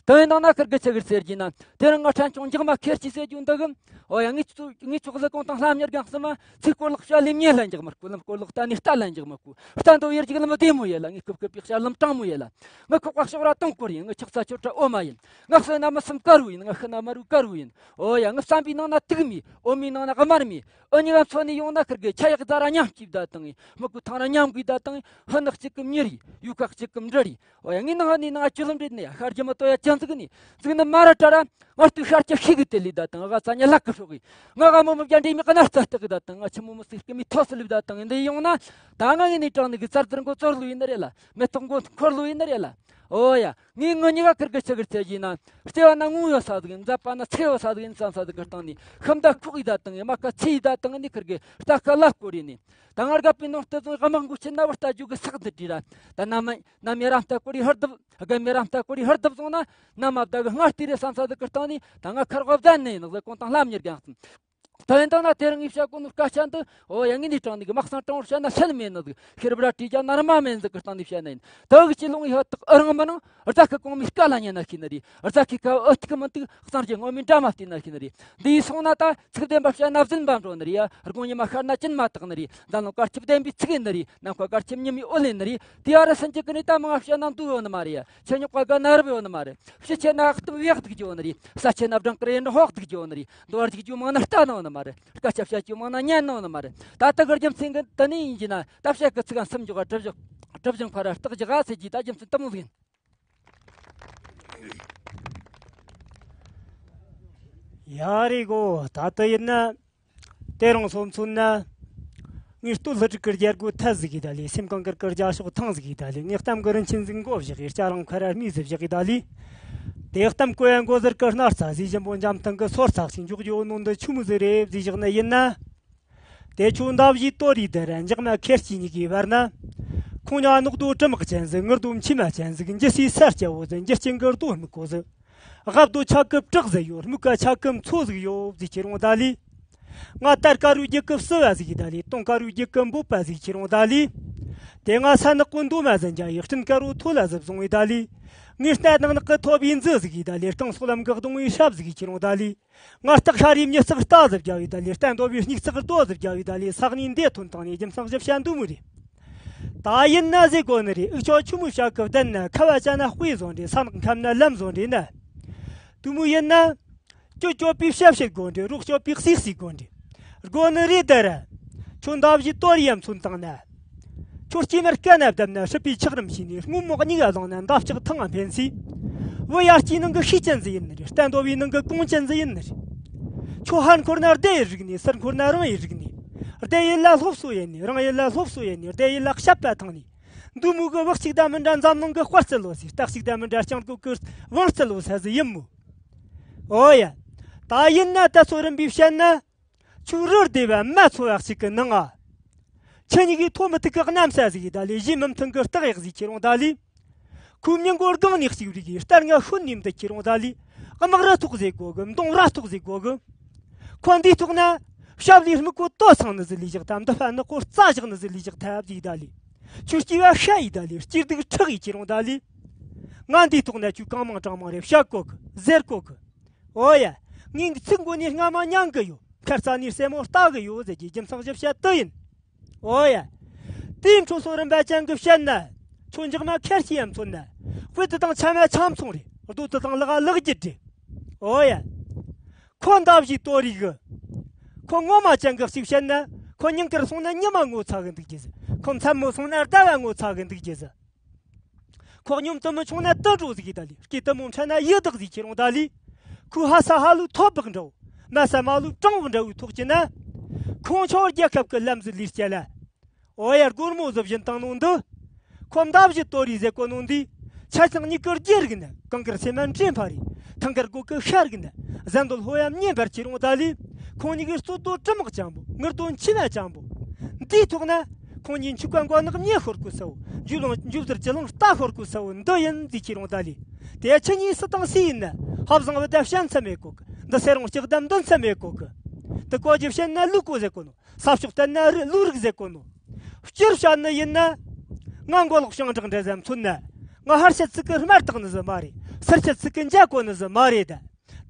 དེ་ཡིན་དང་ན་ཁིར་གི་ཆི་གི་ཟེར་གྱི་ན། དེ་རིང་ང་ཕྲན་ཆུང་འཇག་མ་ཁེར་གྱི་ཟེར་རྒྱུ་འདུག་གི། འོ་ཡ། ངས་ཚོ་ངས་ཚོགས་ལ་གོང་དང་ལྷམ་གཉེར་གང་སྲིད་མ། ཚིག་སྐོར་ལོག་བཤད་ལེ་ཉེ་ལ་འཇག་མ་སྐུ། ལམ་སྐོར་ལོག་ལྟ་ནས་ལྟ་ལ་འཇག་མ་སྐུ། ལྟ་འདོད་ཡེར་གྱི་ལམ་བདེ་མོ་ཡེ་ལ། ངས་སྐུ་སྐུ་པའི་བཤད་ལམ་དྲང་མོ་ཡེ་ལ། ང་ཁོག་པ་ཤོག་ར་དུང་སྐོར་ཡིན། ང་ཆག་ས་ཆོ་ཁྲ་འོ་མ་ཡིན། ང་བསོད་ན་མི་སེམས་དཀར་བོ་ཡིན། ང་ཤི་ན་མ་རུ་དཀར་བོ་ཡིན། ཨོ་ཡ། ངའི་བསམ་པའི་ནང་ན་དུག་མེད། འོ་མའི་ནང་ན་དམར་མེད། ཨོ་གཉིས་ཀ་མཚོན་ནས་ཡོང་ན་ཁིར་གི་ཆ་ཡག་རྫ་ར་མཉམ་སྐྱིད་ད་དང་ཡིན། མི་ཀུ་ཐང་ར་མཉམ་གུས་ད་དང་ཡིན། ཧི་ནག་གཅིག་གི་མྱི་རེད། ཡུ་ཁ་གཅིག་གི་འབྲུ་རེད། ཨོ་ཡ། ངའི་ནང་ནས་ནང་ཅི་ལམ་རེད་ནི་ཡ། ཤར་རྒྱུ་མི་ཏོ་ཡ་ཅན་ཟིག་ནི་ཟིག་ནི་མ་ར་ཏྲ་ར། ང་ལྟོས་ཤར་གྱི་ཤིག་གི་དེ་ལི་ད་དང་། ང་ཚ་ཉ་ལག་གི་ཧྲོག་གི། ང་ག་མོ་མི་བརྒྱ་འདྲེ་མི་ཀ་ན་རྩ་སྟག་གི་ད་དང་། ང་ཆི་མོ་མི་སིག་གི་མི་ཐོ་སི་ལི་ད་དང་། འདི་ཡོང་ན་ད་ང་ངའི་ནས་དྲང་ནི་གི་ཚར་དུར་མགོ་ཙོར་ལུ་ཡིན་ནི་རེད་ལ། མེ་ཏོག་མགོ་འཁོར་ལུ་ཡིན་ནི་རེད་ལ། ཨོ་ཡ། ངས་ངུ་གཉིས་ཀ་ཁིར་གི་ཆི་གི་ཚེ་གྱིས་ན། ལྟེ་བ་ན་ངུ་ཡོད་ས་ཟིག་ཡིན། མཛད་པ་ན་ཚེ་ཡོད་ས་ཟིག་ཡིན་བསམ་ས་ཟིག་གི་སྟེང་ནས། ཤིན་ཏུ་ཁུག་ཡི་ད་དང་ཡིན། མ་ཁ་ཚེ་ཡི་ད་དང་ནི་ཁིར་གི་རྟ་ཁ་ལ་སྐོར་ཡིན་ནི། ད་ང་རྒད་པོའི་ནང་དུ་བཟུང་དམག་འགུལ་ཆེན་ན་བར་ལྟ་རྒྱུ་གི་སག་འདི་བྲིས་ར། ད་ན་མ་ན་མེ་རམ་ལྟ་སྐོར་ཡི་ཧར་དུ་རྒད་མེ་རམ་ལྟ་སྐོར་ཡི་ཧར་དུ་བཟུང་ན། ན་མ་བདག་གི་སྔར་ལྟས་རེད་བསམ་ས་ཟིག་གི་སྟེང་ནས། ད་ང་ཁར་བབ་ད་ནི་ཡིན་ཟིག་གོང་དང་ལྷམ་གཉེར་གང་སོང་། ད་ཡིན་དང་ན་དེ་རིང་ངས་བཤད་གོ་ནོ་སྐད་ཆ་འདི། འོ་ཡ། ངས་ནི་དྲང་ནི་གི་མ་གསང་དྲང་བོར་བཤད་ན་ཤེལ་མེད་ནི་ཟིག་ཤེར་བ་ར་བྲིས་རྒྱ་ནར་མ་མེད་ཟིག་གི་སྟེང་ནས་བཤད་ན་ཡིན། ད་གི་ཅི་ལུང་ཡི་ཧ་ཐག་ཨ་རང་མི་ནང་། རྫ་ཁ་གོང་མའི་སྐད་ལ་ཉན་ན་ཤེས་ནི་རེད། རྫ་ཁའི་ཁ་ཨུ་ཐུག་མི་འདུག་གཙང་རྒྱལ་ངོ་མའི་འདྲ་མ་བལྟས་ན་ཤེས་ནི་རེད། འདི་ཡིས་སོང་ན་ད་ཚིག་བདེན་པ་བཤད་ན་བཟིན་པ་འགྲོ་ནི་རེད་ཡ། དགུང་ཉི་མ་ཤར་ན་གཅིན་མ་དག་ནི་རེད། འཛམ་གླིང་སྐར་ཆུབ་བདེན་པའི་ཚིག་ཡིན་ནི་རེད། ནམ་མཁའ་སྐར་ཆུབ་ཉི་མའི་འོད་ལེན་ནི་རེད། དེ་ཨ་རི་སན་གྱི་ཀི་ནི་ད་མང་བཤད་ན་འདུག་ཡོད་ནི་མ་རེད། ཆེ་ཉོག་པ་ག་ན་རབ་ཡོད་ནི་མ་རེད། ཕྱི་ཆེ་ན་ཨག་ཏུ་བེག་སྡིག་རྒྱུ་ཡོད་ནི་རེད། ས་ཆེ་ན་བྲང་ཀི་རེ་ན་ཧོག་སྡིག་རྒྱུ་ཡོད་ནི་རེད། འདུ་བར་སྡིག་རྒྱུ་མང་ན་ལྟ་ནོ་ནི་མ་རེད། སྐད་ཆ་བཤད་རྒྱུ་མང་ན་ཉན་ནོ་ནི་མ་རེད། ད་ལྟ་གི་རྒྱུ་མཚན་གི་དེ་ནི་ཡིན་གྱི་ན། ད་བཤད་གི་ཚིག་ག་སུམ་འཇོག་ག་གྲུབ་བཞག་གྲུབ་བཞག་ཕ་ར་རྟགས་ཅི་ག་ཟེར་གྱི་ད་རྒྱུ་མཚན་དེ་མོ་ཟིག་ཡིན། ཡ་རེད་གོ། ད་ལྟ་ཡིན་ན། དེ་རིང་སོ་མཚོན་ན། ངའི་སྟོད་ལྷུ་དྲུག་གི་རྒྱལ་སྒོ་ཐལ་ཟིག་གི་ད་ལི། སེམས་གངས་དཀར་གི་རྒྱ་ཤོག་ཐང་ཟིག་གི་ད་ལི། ངའི་གཏམ་གི་རིན་ཆེན་ཟིག་མགོ་བཞག་གི། སྐྱ་རང་ཁ་ར་རྨིས་ཟིག་བཞག་གི་ད་ལི། དེ་གཏམ་གོ་ཡ་མགོ་ཟུར་གི་སྣར་ཚ་ཟིག་ཞིམ་པོ་འཇམ་ཐང་གི་སོར་ཚགས་ཤིག་འཇོག་རྒྱུ་ནོ་འདི་ཆུ་མོ་ཟིག་རེད་ཟིག་བཞག་ནི་ཡིན་ན། དེ་ཆུ་འདབ་བཞི་དོ་རི་དེ་ར་འཇག་མ་ཁེར་སྐྱེས་གཉིས་ཀའི་བར་ན། ཁོང་ཉ་ནག་རྡོ་གྲི་དམག་ཅན་ཟིག་ངུར་རྡོ་མཆི་མ་ཅན་ཟིག་འཇི་སའི་ས་སྐྱ་བོ་ཟིག་འཇི་སྐྱེ་འགར་རྡོ་སྨུག་གོ་ཟིག །ལག་རྡོ་ཆག་གི་བྲག་ཟིག་ཡོད་སྨུག་ཀ་ཆག་གི་མཚོ་ཟིག་ཡོད་ཟིག་ཁྱེར་འོང་ད་ལི། ང་དར་དཀར་རུ་རྒྱལ་ཁབ་སྲི་བ་ཟིག་ཡི་ད་ལི། དུང་དཀར་རུ་རྒྱལ་ཁབ་འབོད་པ་ཟིག་ཁྱེར་འོང་ད་ལི། དེ་ང་ས་ནག་གོ་འདུ་མ་ཟིག་འཇའ་ཡི་སྤྲིན་དཀར་རུ་ཐོ་ལ་ཟིག་བཟུང་བའི་ད་ལི། ངའི་རྟ་ནག་ནག་གི་ཐོ་བའི་མཛུ་ཟིག་ཡི་ད་ལི། རྐང་སོག་ལམ་གི་གདོང་བའི་ཧྲབ་ཟིག་ཁྱེར་འོང་ད་ལི། ང་སྟག་ཤ་རའི་མྱི་ཚག་རྟ་ཟིག་རྒྱ་བའི་ད་ལི། རྟ་འདོ་བའི་སྙིགས་ཚག་རྡོ་ཟིག་རྒྱ་བའི་ད་ལི། ས་གནས་འདི་ཐོན་དང་ནས་རྒྱུ་མཚང་ཞིབ་བཤད་འདུག་མོ་རེད། ད་ཡིན་ན་ཟེར་གོ་ནི་རེད། འུ་ཅོ་ཆུ་མོ་བྱ་གི་བདེན་ན་ཁ་བ་ཅན་ན་དཔེ་བཟོ་འདྲེ། ས་ནག་ཁམ་ན་ལམ་བཟོ་འདྲེ་ན། དུ་མོ་ཡིན་ན། ཁྱོད་སྐྱོབ་པའི་ཞབས་ཕྱི་དགོ་འདྲེ། རོགས་སྐྱོབ་པའི་སིག་སིག་དགོ་འདྲེ། དགོ་ནི་རེད་དར། ཁྱོད་འདབ་བཞི་དོར་ཡ་མཚོན་བཏང་ན། ཁྱོད་སྐྱེས་མར་སྐད་ན་བཏབ་ན་སྲིད་པའི་ཆགས་རིམ་ཤེས་ནས་སྔོན་མོ་གཉིས་ཀ་བླངས་ན་འདབ་ལྕག་ཐང་ང་འཕེན་སི། བུ་ཡར་སྐྱེས་ནང་གི་ཤེས་ཅན་ཟིག་ཡིན་ནི་རེད། རྟ་འདོ་བའི་ནང་གི་གོང་ཅན་ཟིག་ཡིན་ནི་རེད། ཁྱོད་ཧར་འཁོར་ན་སྡེ་ཡི་རིག་ནས་ཟུར་འཁོར་ན་རང་ཡི་རིག་ནས། སྡེ་ཡི་ལ་སློབ་གསོ་ཡིན་ནས་རང་ཡི་ལ་སློབ་གསོ་ཡིན་ནས་སྡེ་ཡི་ལ་བཤད་པ་ཐང་ནས། འདུ་མོ་གི་བག་ཅིག་དང་མི་འདྲ་འཛམ་གླིང་གི་དཔལ་རྩལ་ལོ་ཟེར། རྟགས་ཅིག་དང་མི་འདྲ་སྤྱང་ཀོ་གི་བང་རྩལ་ལོ་ས་ཟིག་ཡིན་མོ། ཨོ་ཡ། ད་ཡིན་ན་ད་ཚོ་རིམ་པས་བཤད་ན། ཆུ་རུར་བདེ་བ་མ་ཚོ་བ་ཞིག་གི་ནང་ང་། ཆུ་གཉིས་ཀྱི་ཐོག་མི་ཐུག་གི་གནམ་ས་ཟིག་ཡི་ད་ལི་གཞི་མི་མཐུན་གི་སྟག་ཡག་ཟིག་ཁྱེར་འོང་ད་ལི། ཁོའི་མྱི་མགོ་སྒང་ནས་གཅིག་རིག་གི་སྟར་ང་ཤུན་ནིམ་དུ་ཁྱེར་འོང་ད་ལི། དམག་ར་ཐོག་ཟིག་གོ་གི་མདུང་ར་ཐོག་ཟིག་གོ་གི །ཁོ་འདིའི་ཐོག་ན། ཞབས་ལས་སྨུག་གོ་ཏོ་ཚང་ནི་ཟིག་ལས་བཞག་ཐབས་འདི་ཕ་ནི་ཁོ་རྩ་བཞག་ནི་ཟིག་ལས་བཞག་ཐབས་ཟིག་ད་ལི། ཆུ་སྐྱེ་བ་ཤ་ཡི་ད་ལི་སྐྱེ་སྡུག་ཁྲག་ཡི་ཁྱེར་འོང་ད་ལི། ང་འདིའི་ཐོག་ན་ཆུ་གང་མང་གྲངས་མང་རེ་བཤད་གོ་གི་ཟེར་གོ་གི །ཨོ་ཡ། ངའི་ཚིག་མགོ་ནས་རྔ་མ་མྱང་གི་ཡོད། ཁ་རྩ་ནས་སེན་མོ་ལྟ་གི་ཡོད་ཟེར་གྱི་རྒྱུ་མཚན་ཞིབ་བཤད་དུ་ཡིན། ཨོ་ཡ། དེའི་འཕྲོ་སོ་རིམ་པ་ཅན་གྱི་བཤད་ན། ཁྱོད་འཇག་མ་ཁེར་སྐྱེས་ཡ་མཚོན་ན། དཔེ་དེ་དང་ཆ་མ་ཆ་མཚུངས་རེད། རྡོ་དེ་དང་ལག་ལག་རྒྱུ་རེད། ཨོ་ཡ། ཁོ་འདབ་བཞི་དོ་རིག་གི །ཁོ་ངོ་མ་ཅན་གྱི་གཅིག་བཤད་ན། ཁོ་ཉིན་དཀར་སོང་ན་ཉི་མ་ངོ་ཚ་གི་འདུག་རྒྱུ་ཟེར། ཁོ་མཚན་མོ་སོང་ན་ཟླ་བ་ངོ་ཚ་གི་འདུག་རྒྱུ་ཟེར། ཁོ་སྙོམ་དུ་མི་ཆུང་ན་དུད་འགྲོ་ཟིག་གི་ད་ལི། སྐེ་དུ་མོ་འཕྲད་ན་ཡི་དྭགས་ཟིག་ཁྱེར་འོང་ད་ལི། ཁོའི་ཧ་ས་ཧ་ལུ་ཐོ་བག་འདྲ་བོ། མ་ས་མ་ལུ་གྲང་བུ་འདྲ་བོའི་ཐོག་གི་ན། ཁོང་ཆོ་རྒྱལ་ཁབ་ཀྱི་ལམ་ཟིག་ལས་སྐྱེ་ལ། ཨོ་ཡ་སྒོར་མོ་ཟིག་བཞིན་བཏང་ནོ་འདི། ཁོ་འདབ་བཞི་དོ་རི་ཟེར་གོ་ནོ་འདི། ཆ་ཚང་གཉིས་ཀར་རྒྱལ་རིག་ན་གང་གར་སེམས་མ་འདྲེན་ཕ་རེད། ཐང་གར་སྒོ་ཀི་ཤ་རིག་ན། ཟན་དོ་ལྷོ་ཡམ་ཉེ་འབར་ཁྱེར་འོང་ད་ལི། ཁོང་གཉིས་ཀའི་རྩོད་དོ་གྲི་དམག་ཅན་པོ། ངུར་དོ་མཆི་མ་ཅན་པོ། འདིའི་ཐོག་ན། ཁོང་གཉིས་འཆུག་ག་མགོ་ནག་མྱི་ཤོར་གོ་ས་བོ། འཇུ་ལང་འཇུ་ཟུར་ཅི་ལང་རྟ་ཤོར་གོ་ས་བོ་འདི་ཡིན་ཟིག་ཁྱེར་འོང་ད་ལི། དེ་ཆུ་གཉིས་སུ་དང་སུ་ཡིན་ན། ཧབ་བཟང་བུ་ད་བཤད་མཚམས་མེད་གོ་གི །འདི་སེ་རོང་ལྕགས་ད་འདོན་མཚམས་མེད་གོ་གི །དེ་གོ་རྒྱུ་བཤད་ན་ལུག་གོ་ཟེར་གོ་ནོ། ས་ཕྱོགས་བསྟན་ན་རི་ལུག་རིགས་ཟེར་གོ་ནོ། སྤྱིར་བཤད་ནི་ཡིན་ན། ང་མགོ་ལོག་ཞིང་འབྲོག་འདྲ་ཟམ་མཚོན་ན། ང་ཧར་ཆད་ཚིག་གི་སྨྲ་བཏགས་ནི་ཟིག་མ་རེད། ཚུར་ཆད་ཚིག་གི་འཇའ་གོ་ནི་ཟིག་མ་རེད་ད།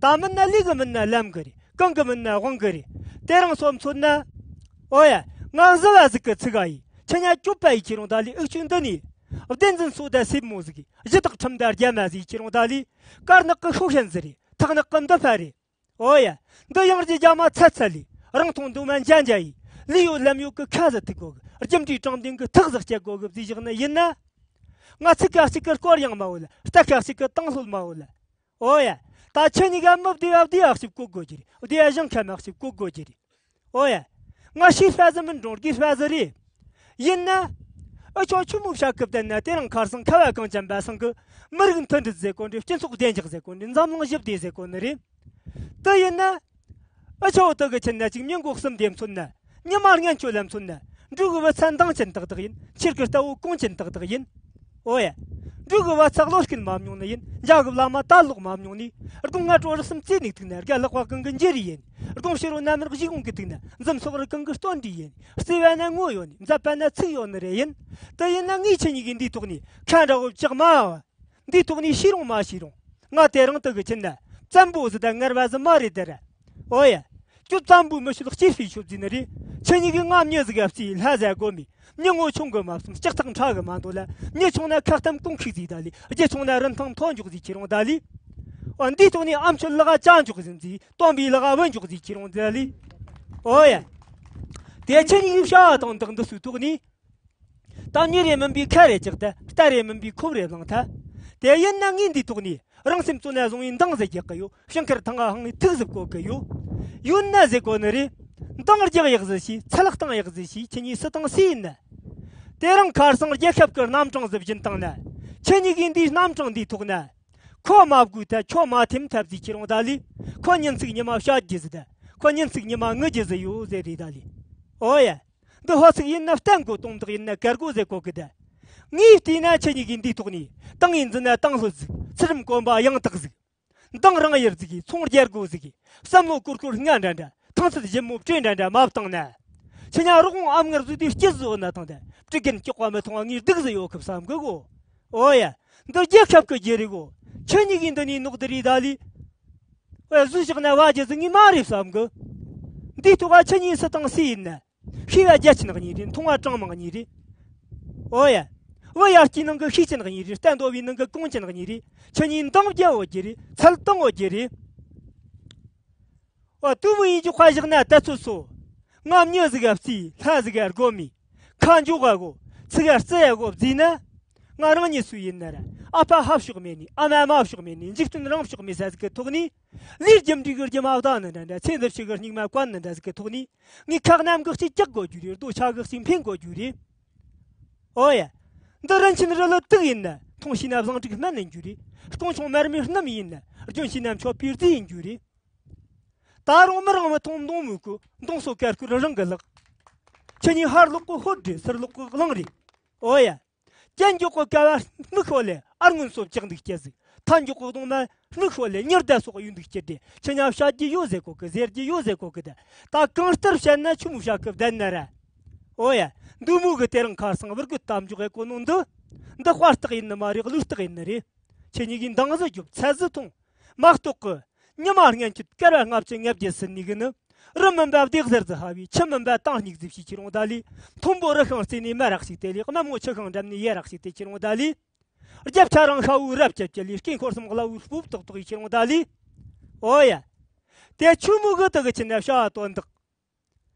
ད་མིན་ན་ལུག་གི་མིན་ན་ལམ་གི་རེད། གང་གི་མིན་ན་དབང་གི་རེད། དེ་རིང་སོ་མཚོན་ན། ཨོ་ཡ། ང་གཟི་བ་ཟིག་གི་ཚིག་ག་ཡིས། ཁྱི་ཉ་སྐྱོབ་པ་ཡིས་ཁྱེར་འོང་ད་ལི། འུ་ཆོ་འདི་ནས། བདེན་རྫུན་སོ་ད་སེབ་མོ་ཟིག་གིས། གཞི་བདག་ཁྲིམས་ད་རྒྱ་མ་ཟིག་ཁྱེར་འོང་ད་ལི། དཀར་ནག་གི་ཤོག་ཤན་ཟིག་རེད། ཐག་ནག་གི་འདི་ཕ་རེད། ཨོ་ཡ། འདི་ཡང་རྗེ་རྒྱ་མ་ཚ་ཚ་ལི། རང་མཐོང་འདུག་མ་འཇའ་འཇའ་ཡིས། ལུས་ཡོད་ལམ་ཡོད་གི་ཁ་ཟིག་ཐུག་གོ་གི །རྒྱུ་འབྲས་དྲང་བདེན་གི་ཐག་ཟིག་བཅད་གོ་གི་ཟིག་བཞག་ནི་ཡིན་ན། ང་ཚིག་ཁ་གཅིག་གི་སྐོར་ཡང་མ་འོ་ལ། རྟ་ཁ་གཅིག་གི་བཏང་ལྷོད་མ་འོ་ལ། ཨོ་ཡ། ད་ཁྱེད་གཉིས་ཀ་མི་བདེ་བ་བདེ་བ་ཞིག་བཀོད་དགོས་ཀྱི་རེད། བདེ་བ་ཞིང་ཁ་མ་ཞིག་བཀོད་དགོས་ཀྱི་རེད། ཨོ་ཡ། ང་ཤེས་ཧྥ་ཟི་མིན་འགྲོ་དགོས་ཧྥ་ཟི་རེད། ཡིན་ན། ཨ་ཆོ་ཆུ་མོ་བྱ་སྐབས་བསྟན་ན་དེ་རིང་ཁར་སང་ཁ་བ་གངས་ཅན་པ་སང་གི། མི་རིགས་མཐུན་སྒྲིལ་ཟེར་གོ་འདྲ། སྤྱི་ཚོགས་བདེ་འཇགས་ཟེར་གོ་འདྲ། འཛམ་གླིང་ཞི་བདེ་ཟེར་གོ་ནི་རེད། དེ་ཡིན་ན། ཨ་ཆོ་དེ་གི་ཁྱེད་ན་ཅིག་མྱི་མགོ་གསུམ་དེ་མཚོན་ན། ཉི་མ་ལྔ་མཆོད་ལ་མཚོན་ན། འབྲུག་གི་བུ་ཚ་མདངས་ཅན་ཏག་ཏག་ཡིན། ཁྱེད་ཀྱི་རྟ་བོ་གོང་ཅན་ཏག་ཏག་ཡིན། ཨོ་ཡ། འབྲུག་གི་བ་ཚ་བློ་སྐྱེན་མ་མྱོང་ནི་ཡིན། འཇའ་གི་བླ་མ་ད་ལོག་མ་མྱོང་ནི། སྒོང་ང་དྲོ་རུ་སུམ་རྩེ་ནས་ཐུག་ན། དགའ་ལག་པ་གང་གི་འཇེ་རི་ཡིན། སྒོང་ཕྱི་རུ་ན་མི་རག་གཞིག་གོང་གི་ཐུག་ན། འཛུམ་སོགས་རུ་གང་གི་སྟོན་འདྲི་ཡིན། རྩེ་བ་ན་ངོ་ཡོད་ནི། མཛད་པ་ན་ཚིག་ཡོད་ནི་རེ་ཡིན། དེ་ཡིན་ན་ངས་ཁྱེད་གཉིས་ཀྱི་འདིའི་ཐོག་ནས་ཁ་འདྲ་བོ་བཅག་མ་བ། འདིའི་ཐོག་ནས་ཤེས་རུང་མ་ཤེས་རུང་། ང་དེ་རིང་དུ་གི་ཁྱེད་ན་བཙན་པོ་ཟི་ད་ངར་བ་ཟི་མ་རེད་དེ་ར། ཨོ་ཡ། ཁྱོད་བཙན་པོའི་མི་ཤོད་སྐྱེས་པའི་ཤོད་ཟིན་ནི་རེད། ཁྱེད་གཉིས་ཀྱིས་ང་མྱི་ཟིག་ག་བརྩིས་ལྷ་ཟ་དགོ་མི། མྱི་ངོ་ཆུང་གི་མ་བསམ་ལྕགས་ཐག་ཕྲ་གི་མ་འདོད་ལ། མྱི་ཆུང་ན་ཁ་གཏམ་ཀུང་ཁིག་ཟིག་ད་ལི། རྒྱུ་ཆུང་ན་རིན་ཐང་མཐོ་འཇོག་ཟིག་ཁྱེར་འོང་ད་ལི། ཨོ་འདིའི་ཐོག་ནས་ཨ་མཆོད་ལག་ཅ་འཇོག་ཟིན་ཟིག་སྟོན་པའི་ལག་བུ་འཇོག་ཟིག་ཁྱེར་འོང་ད་ལི། ཨོ་ཡ། དེ་ཁྱེད་གཉིས་ཀྱི་བྱ་བ་དང་དག་འདི་སུའི་ཐོག་ནས། ད་མྱི་རེ་མིན་པའི་ཁ་རེ་བཅག་ཐལ། རྟ་རེ་མིན་པའི་ཁོབ་རེ་བླངས་ཐལ། དེ་ཡིན་ན་ངས་འདིའི་ཐོག་ནས་རང་སེམས་གཙོ་ན་བཟུང་བའི་འདང་ཟེར་རྒྱག་གི་ཡོད། ཞིང་ཁར་ཐང་ང་ཧང་ནས་ཐུག་ཟིག་བཀོད་གི་ཡོད། ཡོད་ན་ཟེར་གོ་ནི་རེད། འདང་རྒྱག་ཡག་ཟིག་བྱས། ཚལ་གཏང་ཡག་ཟིག་བྱས། ཁྱེད་གཉིས་སུ་དང་སུ་ཡིན་ན། དེ་རིང་ཁར་སང་རྒྱལ་ཁབ་ཀྱི་རྣམ་གྲངས་ཟིག་བྱིན་བཏང་ན། ཁྱེད་གཉིས་ཀྱིས་འདིའི་རྣམ་གྲངས་འདིའི་ཐོག་ན། ཁོ་མ་དགོས་ད་ཁྱོད་མ་ཐེམ་ཐབས་ཟིག་ཁྱེར་འོང་ད་ལི། ཁོ་ཉིན་ཚིག་ཉི་མ་བཤད་རྒྱུ་ཟིག་ད། ཁོ་ཉིན་ཚིག་ཉི་མ་ངུ་རྒྱུ་ཟིག་ཡོད་ཟེར་རེད་ད་ལི། ཨོ་ཡ། འདི་ཧོ་ཚིག་ཡིན་ན་བསྟན་དགོས། དོན་དག་ཡིན་ན་གར་དགོས་ཟེར་གོ་གི་ད། ངས་བལྟས་ན་ཁྱེད་གཉིས་ཀྱིས་འདིའི་ཐོག་ནས་ཏང་ཡིན་འཛིན་ན་ཏང་ལྷོད་ཟིག་ཚུལ་ཁྲིམས་གོམས་པ་ཡང་དག་ཟིག་མདང་རང་ཡར་ཟིག་གིས་ཚོང་རྒྱལ་དགོས་ཟིག་གིས་བསམ་བློ་ཀོར་ཀོར་ལྔ་འདྲ་འདྲ་ཐང་ཚད་ཞིབ་མོ་བྲེ་འདྲ་འདྲ་མ་བཏང་ན། ཁྱེད་ཉ་རོགས་ཨམ་ངར་བཟོས་དུས་སྐྱིད་བཟོ་ན་ཐང་དེ་བྲི་རྒན་སྐྱོག་པ་མི་མཐོང་བ་ངས་སྡུག་ཟིག་ཡོད་གི་བསམ་གི་གོ། ཨོ་ཡ། འདི་རྒྱལ་ཁབ་ཀྱི་རྒྱུ་རེད་གོ། ཁྱེད་གཉིས་ཀྱིས་འདི་ནས་ནོག་འདི་རེད་ད་ལི། ཨོ་ཡ། བཟོས་བཞག་ན་བ་རྒྱུ་ཟིག་ངས་མ་རེད་བསམ་གི། འདིའི་ཐོག་ཁ་ཁྱེད་གཉིས་སུ་དང་སུ་ཡིན་ན། ཤེས་པ་རྒྱ་ཆེ་ནག་གཉིས་རེད། མཐོང་བ་གྲངས་མང་གཉིས་རེད། ཨོ་ཡ། བུ་ཡར་སྐྱེས་ནང་གི་ཤེས་ཅན་གཉིས་རེད། རྟ་འདོ་བའི་ནང་གི་གོང་ཅན་གཉིས་རེད། ཁྱེད་གཉིས་འདང་རྒྱག་འོ་རྒྱུ་རེད། ཚལ་བཏང་འོ་རྒྱུ་རེད། ཨོ། དུ་མོ་ཡིན་རྒྱུ་དཔའ་བཞག་ན་ད་ཚོད་སོ། ང་མྱི་ཟིག་ག་བརྩིས། ལྷ་ཟིག་ག་སྒོ་མི། ཁ་འཇོག་ག་གོ། ཚིག་ག་རྩི་ཡ་གོ་བརྫིས་ན། ང་རང་ཉིད་སུ་ཡིན་ན་ར། ཨ་ཕ་ཧ་ཕྱོགས་མེད་ནི། ཨ་མ་མ་ཕྱོགས་མེད་ནི། འཇིག་རྟེན་རང་ཕྱོགས་མེད་ས་ཟིག་གི་ཐོག་ནས། ལས་རྒྱུ་འབྲས་གི་རྒྱུ་མ་བདག་ནི་འདྲ་འདྲ། ཚེ་འདི་ཕྱི་གི་སྙིགས་མ་བཀོན་ནི་འདྲ་ཟིག་གི་ཐོག་ནས། ངས་ཁ་གནམ་གི་གཅིག་བཀྱག་དགོས་རྒྱུ་རེད། རྡོ་ཆ་གི་གཅིག་འཕེན་དགོས་རྒྱུ་རེད། ཨོ་ཡ། འདི་རིན་ཆེན་རི་ལི་དུག་ཡིན་ན། འཐུང་ཤེས་ན་བཟང་དྲུག་སྨན་ཡིན་རྒྱུ་རེད། སྐོང་ཆུང་མར་མེ་སྣུམ་ཡིན་ན། རྒྱུན་ཤེས་ན་མཆོད་པའི་རྫས་ཡིན་རྒྱུ་རེད། ད་རུང་མི་རང་མི་མཐོང་མདོང་མོ་གི་མདོང་སོ་ཀར་ཀུར་རང་གི་ལག་ཁྱེད་གཉིས་ཧར་ལོག་གི་ཧོར་རེད། ཚུར་ལོག་གི་གླང་རེད། ཨོ་ཡ། གྱེན་མགྱོགས་གི་ཀ་བ་མིག་ཤོ་ལེ་ཨར་སྔོན་སོ་བཅག་འདུག་སྐྱེ་ཟིག་ཐ་མགྱོགས་གི་གདོང་མ་མིག་ཤོ་ལེ་ཉི་ཟླ་སོགས་ཡོད་འདུག་སྐྱེ་དེ། ཁྱེད་ཉ་བཤད་རྒྱུ་ཡོད་ཟེར་གོ་གི། ཟེར་རྒྱུ་ཡོད་ཟེར་གོ་གི་ད། ད་གང་ལྟར་བཤད་ན་ཆུ་མོ་བཤད་གི་བསྡད་ན་ར། ཨོ་ཡ། འདུག་མོ་གི་དེ་རིང་ཁར་སང་བུར་གི་གཏམ་འཇོག་གི་གོ་ནོ་འདི། འདི་དཔའ་རྟགས་ཡིན་ནི་མ་རེད། གླུ་རྟགས་ཡིན་ནི་རེད། ཁྱེད་གཉིས་ཀྱིས་འདང་ཟི་རྒྱོབ། ཚད་ཟི་ཐོངས། མ་གཏོགས་གི། ཉི་མ་སྔན་ཆད་སྐར་བ་ལྔ་བཅུ་ང་བརྒྱད་ཟིན་ནི་གི་ནི། རི་མིན་པ་བདེ་གཟར་ཟི་ཧ་བའི། ཆུ་མིན་པ་དྭངས་སྙིགས་ཟི་བྱིས་ཁྱེར་འོང་ད་ལི། མཐོན་པོ་རི་ཤིང་རྩེ་ནས་མར་རག་ཞིག་དེ་ལས། གནམ་ངོ་ཆུ་ཤིང་འགྲམ་ནས་ཡར་རག་ཞིག་དེ་ཁྱེར་འོང་ད་ལི། རྒྱབ་ཆ་རང་ཤ་བོའི་རབ་ཅེ་ཅེ་ལི། སྐེ་འཁོར་གསུམ་གླ་བོའི་སྤུབ་ཏོག་ཏོག་ཡི་ཁྱེར་འོང་ད་ལི། ཨོ་ཡ། དེ་ཆུ་མོ་གི་དུ་གི་ཆི་ན་བྱ་བ་དོན་དག་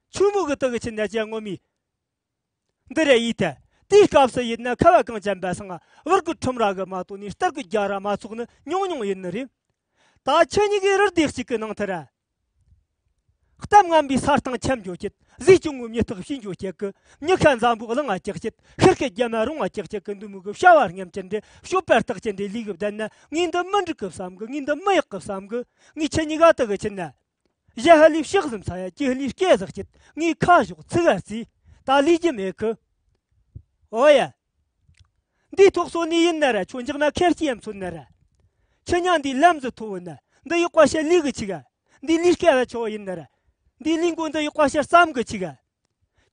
ཆུ་མོ་གི་དུ་གི་ཆི་ན་ཅན་ངོ་མི། འདི་རེད་ཡིན་ཏེ། དེའི་སྐབས་སུ་ཡིན་ན་ཁ་བ་གངས་ཅན་པ་སང་བུར་གི་ཁྲིམས་ར་གི་མ་གཏོགས་ནས་གཏེར་གི་རྒྱ་ར་མ་ཚོགས་ནི་ཉུང་ཉུང་ཡིན་ནི་རེད། ད་ཁྱེད་གཉིས་ཀྱི་རི་སྡེ་གཅིག་གི་ནང་དུ་ར། གཏམ་ངན་པའི་ས་སྟེང་འཁྱམ་འགྱོ་ཆེད། ཟས་ཆུང་ངུའི་མྱི་སྟག་ཕྱིན་འགྱོ་ཆེད་གི། མྱི་ཁ་འཛམ་བུ་གླིང་ང་སྐྱག་ཆེད། ཤི་ཁའི་རྒྱ་མ་རུང་ང་སྐྱག་ཆེད་གི། འདི་མོ་གི་བྱ་བ་རྔམ་ཅན་འདྲེ་སྤྱོད་པ་རྟགས་ཅན་འདྲེ་ལས་གི་བསྡད་ན། ངས་འདི་མི་འགྲིག་གི་བསམ་གི། ངས་འདི་མི་ཡག་གི་བསམ་གི། ངས་ཁྱེད་གཉིས་ཀ་དུ་གི་ཕྱིན་ན། ཞྭ་ཧ་ལས་ཕྱག་ཟིམ་ཚ་ཡ། ཀྱི་ཧ་ལས་སྐད་ཟག་ཅིག་ངའི་ཁ་ཞོག་ཚིག་ག་རྩིས། ད་ལས་རྒྱུ་མེད་གི། ཨོ་ཡ། འདིའི་ཐོག་སོ་ནི་ཡིན་ན་ར། ཁྱོད་འཇག་མ་ཁེར་སྐྱེས་ཡམ་ཚོད་ན་ར། ཁྱི་ཉ་འདིའི་ལམ་ཟི་ཐོ་བོ་ན། འདི་ཡི་ཀ་ཤ་ལས་གི་ཆི་ག་འདི་ལས་སྐལ་བ་ཆོ་ཡིན་ན་ར། འདི་ལས་མགོ་འདི་ཡི་ཀ་ཤ་བསམ་གི་ཆི་ག་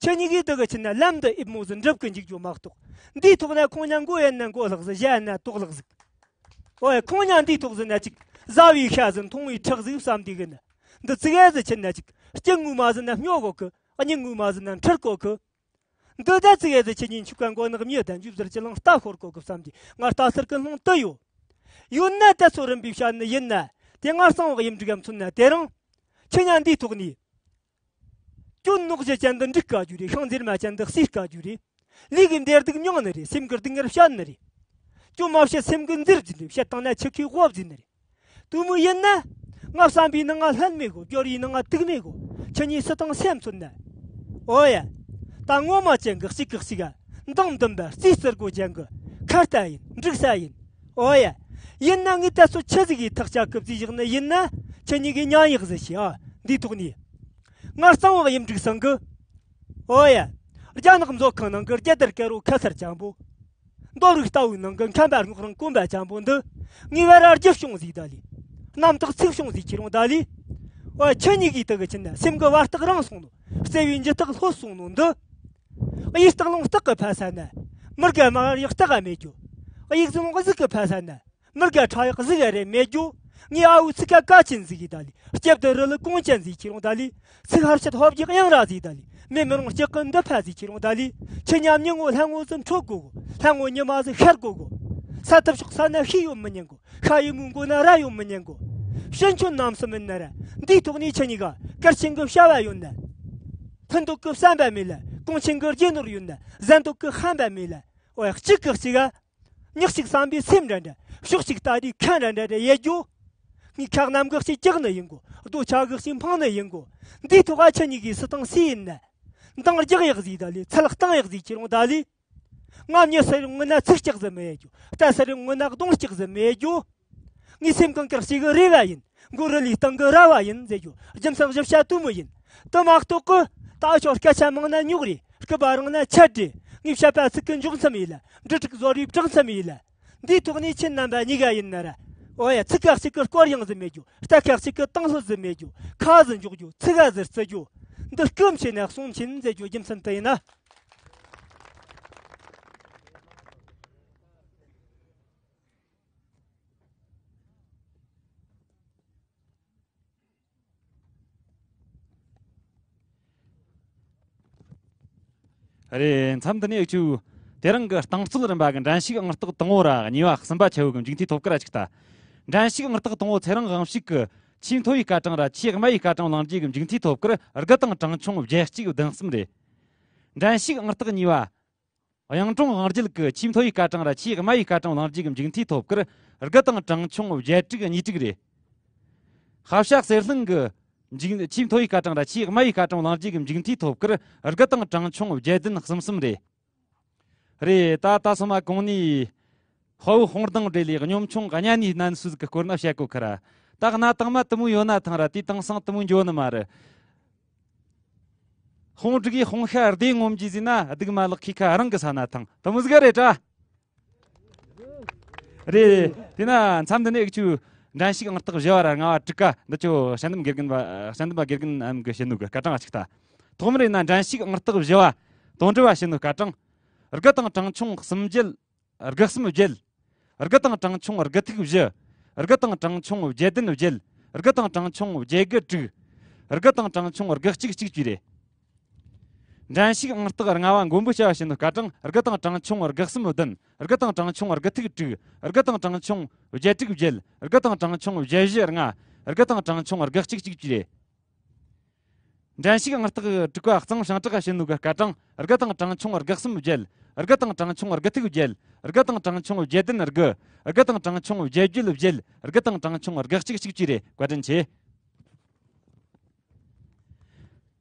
ཁྱེད་གཉིས་ཀྱིས་དུ་གི་ཕྱིན་ན་ལམ་འདི་ཨིབ་མོ་ཟིག་འགྲུབ་གི་འཇུག་རྒྱུ་མ་གཏོགས། འདིའི་ཐོག་ན་ཁོང་ཉ་མགོ་ཡན་ན་མགོ་ལྷག་ཟིག་ཞྭ་ཡན་ན་ཏོག་ལྷག་ཟིག་ཨོ་ཡ། ཁོང་ཉ་འདིའི་ཐོག་ཟིན་ན་ཅིག་ཟ་བའི་ཤ་ཟིག་མཐོང་བའི་ཁྲག་ཟིག་བསམ་དུས་གི་ནི། འདི་ཙི་གེ་ཟིག་ཕྱིན་ན་ཅིག་སྐྱིད་ངུ་མ་ཟིན་ན་སྨྱོ་གོ་གི། སྙིང་ངུ་མ་ཟིན་ན་འཁྲུལ་གོ་གི། འདི་ད་ཙི་གེ་ཟིག་ཁྱེད་གཉིས་ཆུ་ཀ་མགོ་ནག་མྱི་དང་འཇུ་ཟེར་གྱི་ལང་རྟ་ཤོར་གོ་གི་བསམ་གྱི། ང་རྟ་ཟེར་གི་ལྷུང་དུ་ཡོད། ཡོད་ན་ད་ཚོ་རིམ་པས་བཤད་ནི་ཡིན་ན། དེ་ང་གཙང་བོ་གཡུ་འབྲུག་གམ་མཚོན་ན་དེ་རིང་། ཁྱེད་ཉ་འདིའི་ཐོག་ནས། སྐྱོན་ནོག་ཞི་ཅན་དུ་འགྲིག་དཀའ་རྒྱུ་རེད། ཤིང་འཛེར་མ་ཅན་དུ་གསིལ་དཀའ་རྒྱུ་རེད། ལུས་ཀྱི་འདེར་སྡུག་མྱོང་ནི་རེད། སེམས་ཀྱི་སྡུག་བསྔལ་བཤད་ནི་རེད། སྐྱོན་མ་བཤད་སེམས་ཀྱི་འཛེར་རྒྱུ་རེད། བཤད་བཏང་ན་ཆུ་ཁའི་དབུ་བརྫིས་ནི་རེད། དུ་མོ་ཡིན་ན། ང་བསམ་པའི་ནང་ང་ལྷད་མེད་གོ། སྦྱོར་བའི་ནང་ང་དུག་མེད་གོ། ཁྱེད་གཉིས་སུ་དང་སེམས་མཚོན་ན། ཨོ་ཡ། ད་ངོ་མ་ཅན་གྱི་གཅིག་གི་གཅིག་ག་འདང་འདུན་པ་རྩིས་ཟེར་གོ་ཅན་གྱི་ཁ་ལྟ་ཡིན། འགྲིག་ས་ཡིན། ཨོ་ཡ། ཡིན་ན་ངས་ད་ཚོ་ཆི་ཟིག་གིས་ཐག་བཅད་གི་བརྩིས་བཞག་ནི་ཡིན་ན། ཁྱེད་གཉིས་ཀྱིས་ཉན་ཡག་ཟིག་བྱས་ཨ། འདིའི་ཐོག་ནས། ང་གཙང་བོ་གཡུ་འབྲུག་ཚང་གི། ཨོ་ཡ། རྒྱ་ནག་མཛོད་ཁང་ནང་གི་རྒྱལ་དར་དཀར་རོ་ཁ་སར་ཅན་པོ། མདོ་རིགས་ལྟ་བུའི་ནང་གི་མཁན་པ་རྙོག་རིང་གོན་པ་ཅན་པོ་འདི། ངའི་བར་ར་རྒྱུ་བྱུང་ཟིག་ད་ལི། རྣམ་དག་ཚིག་བྱུང་ཟིག་ཁྱེར་འོང་ད་ལི། ཨོ་ཁྱེད་གཉིས་ཀྱིས་དུ་གི་ཕྱིན་ན་སེམས་ཀྱི་བར་ཐག་རིང་སོང་ནོ། བརྩེ་བའི་འཇུ་ཐག་ལྷོད་སོང་ནོ་འདི། གཡུ་སྟག་ལུང་སྟག་གི་ཕ་ས་ན། མི་དགའ་མ་ཡག་སྟག་ག་མེད་རྒྱུ། གཡུ་གཟི་ལུང་གཟིག་གི་ཕ་ས་ན། མི་དགའ་ཁྲ་ཡག་གཟིག་ག་རེ་མེད་རྒྱུ། ངའི་ཨ་བོའི་ཚིག་ཁ་ཀ་ཆེན་ཟིག་གི་ད་ལི། སྐྱབས་དུ་རི་ལི་གོང་ཅན་ཟིག་ཁྱེར་འོང་ད་ལི། ཚིག་ཧར་ཆད་ཧོབ་རྒྱག་གཡང་ར་ཟིག་ད་ལི། མེ་མི་རུང་སྐྱག་གི་འདི་ཕ་ཟིག་ཁྱེར་འོང་ད་ལི། ཁྱེད་ཉམ་ཉི་ངོ་ལྷ་ངོ་ཟིག་འཕྲོད་གོ་གོ། ལྷ་ངོ་ཉི་མ་ཟིག་ཤར་གོ་གོ། ས་ཐབ་ཤོག་ས་ན་ཤི་ཡོད་མི་ཉན་གོ། ཤ་ཡི་མོའི་མགོ་ན་རྭ་ཡོད་མི་ཉན་གོ། ཕྱི་ཆོད་རྣམས་སུ་མིན་ན་ར། འདིའི་ཐོག་ནས་ཁྱེད་གཉིས་ཀ་གར་ཆེན་གི་བྱ་བ་ཡོད་ན། ལྷུན་སྟུག་གི་བསམ་པ་མེད་ལ། གོང་ཆེན་གི་རྒྱུ་ནོར་ཡོད་ན། གཟན་སྟུག་གི་ཧམ་པ་མེད་ལ། ཨོ་ཡ། གཅིག་གི་གཅིག་ག་ཉག་གཅིག་བསམ་པའི་སེམས་འདྲ་འདྲ། ཕྱོགས་གཅིག་ལྟ་དུས་ཁ་འདྲ་འདྲ་རེ་ཡེ་རྒྱུ། ངའི་ཁ་གནམ་གི་གཅིག་བཀྱག་ནི་ཡིན་གོ། རྡོ་ཆ་གི་གཅིག་འཕངས་ནི་ཡིན་གོ། འདིའི་ཐོག་ཨ་ཁྱེད་གཉིས་ཀྱིས་སུ་དང་སུ་ཡིན་ན། འདང་རྒྱག་ཡག་ཟིག་ད་ལི། ཚལ་གཏང་ཡག་ཟིག་ཁྱེར་འོང་ད་ལི། ང་མྱི་ཟེར་ཡོང་ངུ་ན་ཚིག་ལྕགས་ཟིག་མི་ཡེ་རྒྱུ། རྟ་ཟེར་ཡོང་ངུ་ན་གདོང་ལྕགས་ཟིག་མི་ཡེ་རྒྱུ། ངའི་སེམས་གངས་དཀར་ཞིག་གི་རེ་བ་ཡིན། མགོ་རི་ལི་སྟེང་གི་ར་བ་ཡིན་ཟེར་རྒྱུ་རྒྱུ་མཚན་བཞི་བཤད་དུ་མི་ཡིན། དེ་མ་གཏོགས་གི་ད་ཆོ་སྐད་ཆ་མང་ན་རྙོག་རེད། སྐུ་པ་རིང་ན་ཆད་རེད། ངས་བཤད་པ་ཚིག་གི་འཇོག་མཚམས་ཡིན་ལ། འབྲུ་དྲུག་བཟོ་རིགས་གྲངས་མཚམས་ཡིན་ལ། འདིའི་ཐོག་ནས་ཁྱེད་རྣམ་པ་གཉིས་ཀ་ཡིན་ན་ར། འོ་ཡ། ཚིག་ཁ་གཅིག་གི་སྐོར་ཡང་ཟིན་མེད་རྒྱུ། རྟ་ཁ་གཅིག་གི་སྟེང་ལྷོད་ཟིན་མེད་རྒྱུ། ཁ་ཟིན་འཇོག་རྒྱུ། ཚིག་ག་ཟིར་བརྩི་རྒྱུ། འདི་སྐུམ་བྱས་ནས་གསུང་ཆེན་ཟེར་རྒྱུ་རྒྱུ་མཚན་དེ་ཡིན་ན། རེད། མཚམས་འདི་ནས་འུ་ཆོས་དེ་རིང་གི་རྟིང་རྩོད་རིམ་པ་གི་འགྲན་ཞུགས་ཨང་རྟགས་དང་པོ་ར་གཉིས་པ་གསུམ་པ་ཆ་བོ་གི་མཇུག་མཐའི་ཐོབ་སྐར་ར་ཅིག་ལྟ། འགྲན་ཞུགས་ཨང་རྟགས་དང་པོ་ཚེ་རིང་དབང་ཕྱུག་གི་ཆེས་མཐོ་བའི་སྐར་གྲངས་ར་ཆེས་དམའ་བའི་སྐར་གྲངས་བླངས་རྗེས་ཀྱི་མཇུག་མཐའི་ཐོབ་སྐར་དགུ་དང་གྲངས་ཆུང་བརྒྱད་གཅིག་བདུན་གསུམ་རེད། འགྲན་ཞུགས་ཨང་རྟགས་གཉིས་པ། གཡུང་དྲུང་དབང་རྒྱལ་གྱི་ཆེས་མཐོ་བའི་སྐར་གྲངས་ར་ཆེས་དམའ་བའི་སྐར་གྲངས་བླངས་རྗེས་ཀྱི་མཇུག་མཐའི་ཐོབ་སྐར་དགུ་དང་གྲངས་ཆུང་བརྒྱད་དྲུག་གཉིས་དྲུག་རེད། ཧ་བྱ་གསེར་གླིང་གི་མཇུག་ཆེས་མཐོ་བའི་སྐར་གྲངས་ར་ཆེས་དམའ་བའི་སྐར་གྲངས་བླངས་རྗེས་ཀྱི་མཇུག་མཐའི་ཐོབ་སྐར་དགུ་དང་གྲངས་ཆུང་བརྒྱད་བདུན་གསུམ་གསུམ་རེད། རེད། ད་ད་སོ་མ་གོང་ནས་དཔའ་བོ་དཔུང་ལྡང་འབྲེལ་ལས་གཉོམ་ཆུང་གཉའ་ནས་མནན་སོས་གི་སྐོར་ན་བཤད་གོ་ཁར། ད་གནའ་དང་མ་དུ་མོ་ཡོད་ན་ཐང་ར་དེ་དེང་སང་དུ་མོ་འཇོ་ནི་མ་རེད། དཔུང་སྒྲིག་གིས་དཔུང་ཤ་སྡེ་ངོམ་གྱིས་ཟིན་ན་སྡུག་མ་ལག་ཁི་ཁ་རང་གི་ས་ན་ཐང་དུ་མོ་ཟིག་རེད་དྲ། རེད། དེ་ན་མཚམས་འདི་ནས་འུ་ཆོས་འགྲན་ཞུགས་ཨང་རྟགས་བཞི་བ་ར་ལྔ་བ་དྲུག་ཀ་འདི་ཆོ་དཔྱད་འདེམས་དགེ་རྒན་པ་དཔྱད་འདེམས་པ་དགེ་རྒན་ཨམ་གི་བྱིན་ནོ་གི་སྐར་གྲངས་ཅིག་ལྟ། ཐོག་མར་ཡིན་ན་འགྲན་ཞུགས་ཨང་རྟགས་བཞི་བ་དོན་འགྲུབ་པ་བྱིན་ནོ་སྐར་གྲངས་དགུ་དང་གྲངས་ཆུང་གསུམ་བརྒྱད། དགུ་གསུམ་བརྒྱད། དགུ་དང་གྲངས་ཆུང་དགུ་ཐིག་བཞི། དགུ་དང་གྲངས་ཆུང་བརྒྱད་བདུན་བརྒྱད། དགུ་དང་གྲངས་ཆུང་བརྒྱད་དགུ་དྲུག། དགུ་དང་གྲངས་ཆུང་དགུ་གཅིག་གཅིག་བཅས་རེད། འགྲན་ཞུགས་ཨང་རྟགས་ལྔ་བ་མགོན་པོ་བྱ་བ་བྱིན་ནོ་སྐར་གྲངས་དགུ་དང་གྲངས་ཆུང་དགུ་གསུམ་བདུན། དགུ་དང་གྲངས་ཆུང་དགུ་ཐིག་དྲུག། དགུ་དང་གྲངས་ཆུང་བརྒྱད་དྲུག་བརྒྱད། དགུ་དང་གྲངས་ཆུང་བརྒྱད་བཞི་ལྔ། དགུ་དང་གྲངས་ཆུང་དགུ་གཅིག་གཅིག་བཅས་རེད། འགྲན་ཞུགས་ཨང་རྟགས་དྲུག་པ་གཙང་ཞིང་དྲག་བྱིན་ནོ་གི་སྐར་གྲངས་དགུ་དང་གྲངས་ཆུང་དགུ་གསུམ་བརྒྱད། དགུ་དང་གྲངས་ཆུང་དགུ་ཐིག་བརྒྱད། དགུ་དང་གྲངས་ཆུང་བརྒྱད་བདུན་དགུ། དགུ་དང་གྲངས་ཆུང་བརྒྱད་བརྒྱད་བརྒྱད། དགུ་དང་གྲངས་ཆུང་དགུ་གཅིག་གཅིག་བཅས་རེད། བཀའ་དྲིན་ཆེ།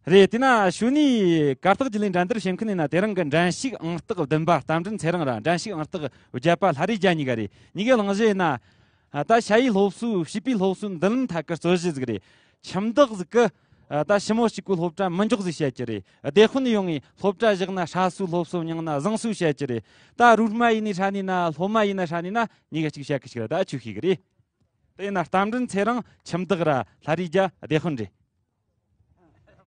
རེད། དེ་ན་ཞུ་ནི་གར་སྟེགས་བརྒྱུད་ལས་འགྲན་བསྡུར་བྱེད་མཁན་ཡིན་ན་དེ་རིང་གི་འགྲན་ཞུགས་ཨང་རྟགས་བདུན་པ་རྟ་མགྲིན་ཚེ་རིང་ར་འགྲན་ཞུགས་ཨང་རྟགས་བརྒྱད་པ་ལྷ་རིས་རྒྱལ་གཉིས་ཀ་རེད། གཉིས་ཀའི་གླེང་གཞི་ཡིན་ན། ད་ཞ་ཡི་སློབ་གསོའི་བྱིས་པའི་སློབ་གསོའི་མདུན་ལམ་ཐད་ཀར་རྩོད་གཞི་ཟིག་རེད། ཁྱིམ་བདག་ཟིག་གི་ད་ཞི་མོ་གཅིག་པུའི་སློབ་གྲྭ་མི་འཇོག་ཟིག་བཤད་ཀྱི་རེད། སྡེ་དཔོན་ཡོང་ངས་སློབ་གྲྭ་བཞག་ན་ཧྲ་སུའི་སློབ་གསོ་མྱངས་ན་བཟང་སུའི་བཤད་ཀྱི་རེད། ད་རུས་མ་ཡིན་ནི་ཧྲ་ནི་ན་སློབ་མ་ཡིན་ན་ཧྲ་ནི་ན་གཉིས་ཀ་གཅིག་བཤད་ཀྱི་ཞིག་རེད། ད་ཆོས་ཤིག་གི་རེད། དེ་ཡིན་ན་རྟ་མགྲིན་ཚེ་རིང་ཁྱིམ་བདག་ར་ལྷ་རིས་རྒྱལ་སྡེ་དཔོན་རེད།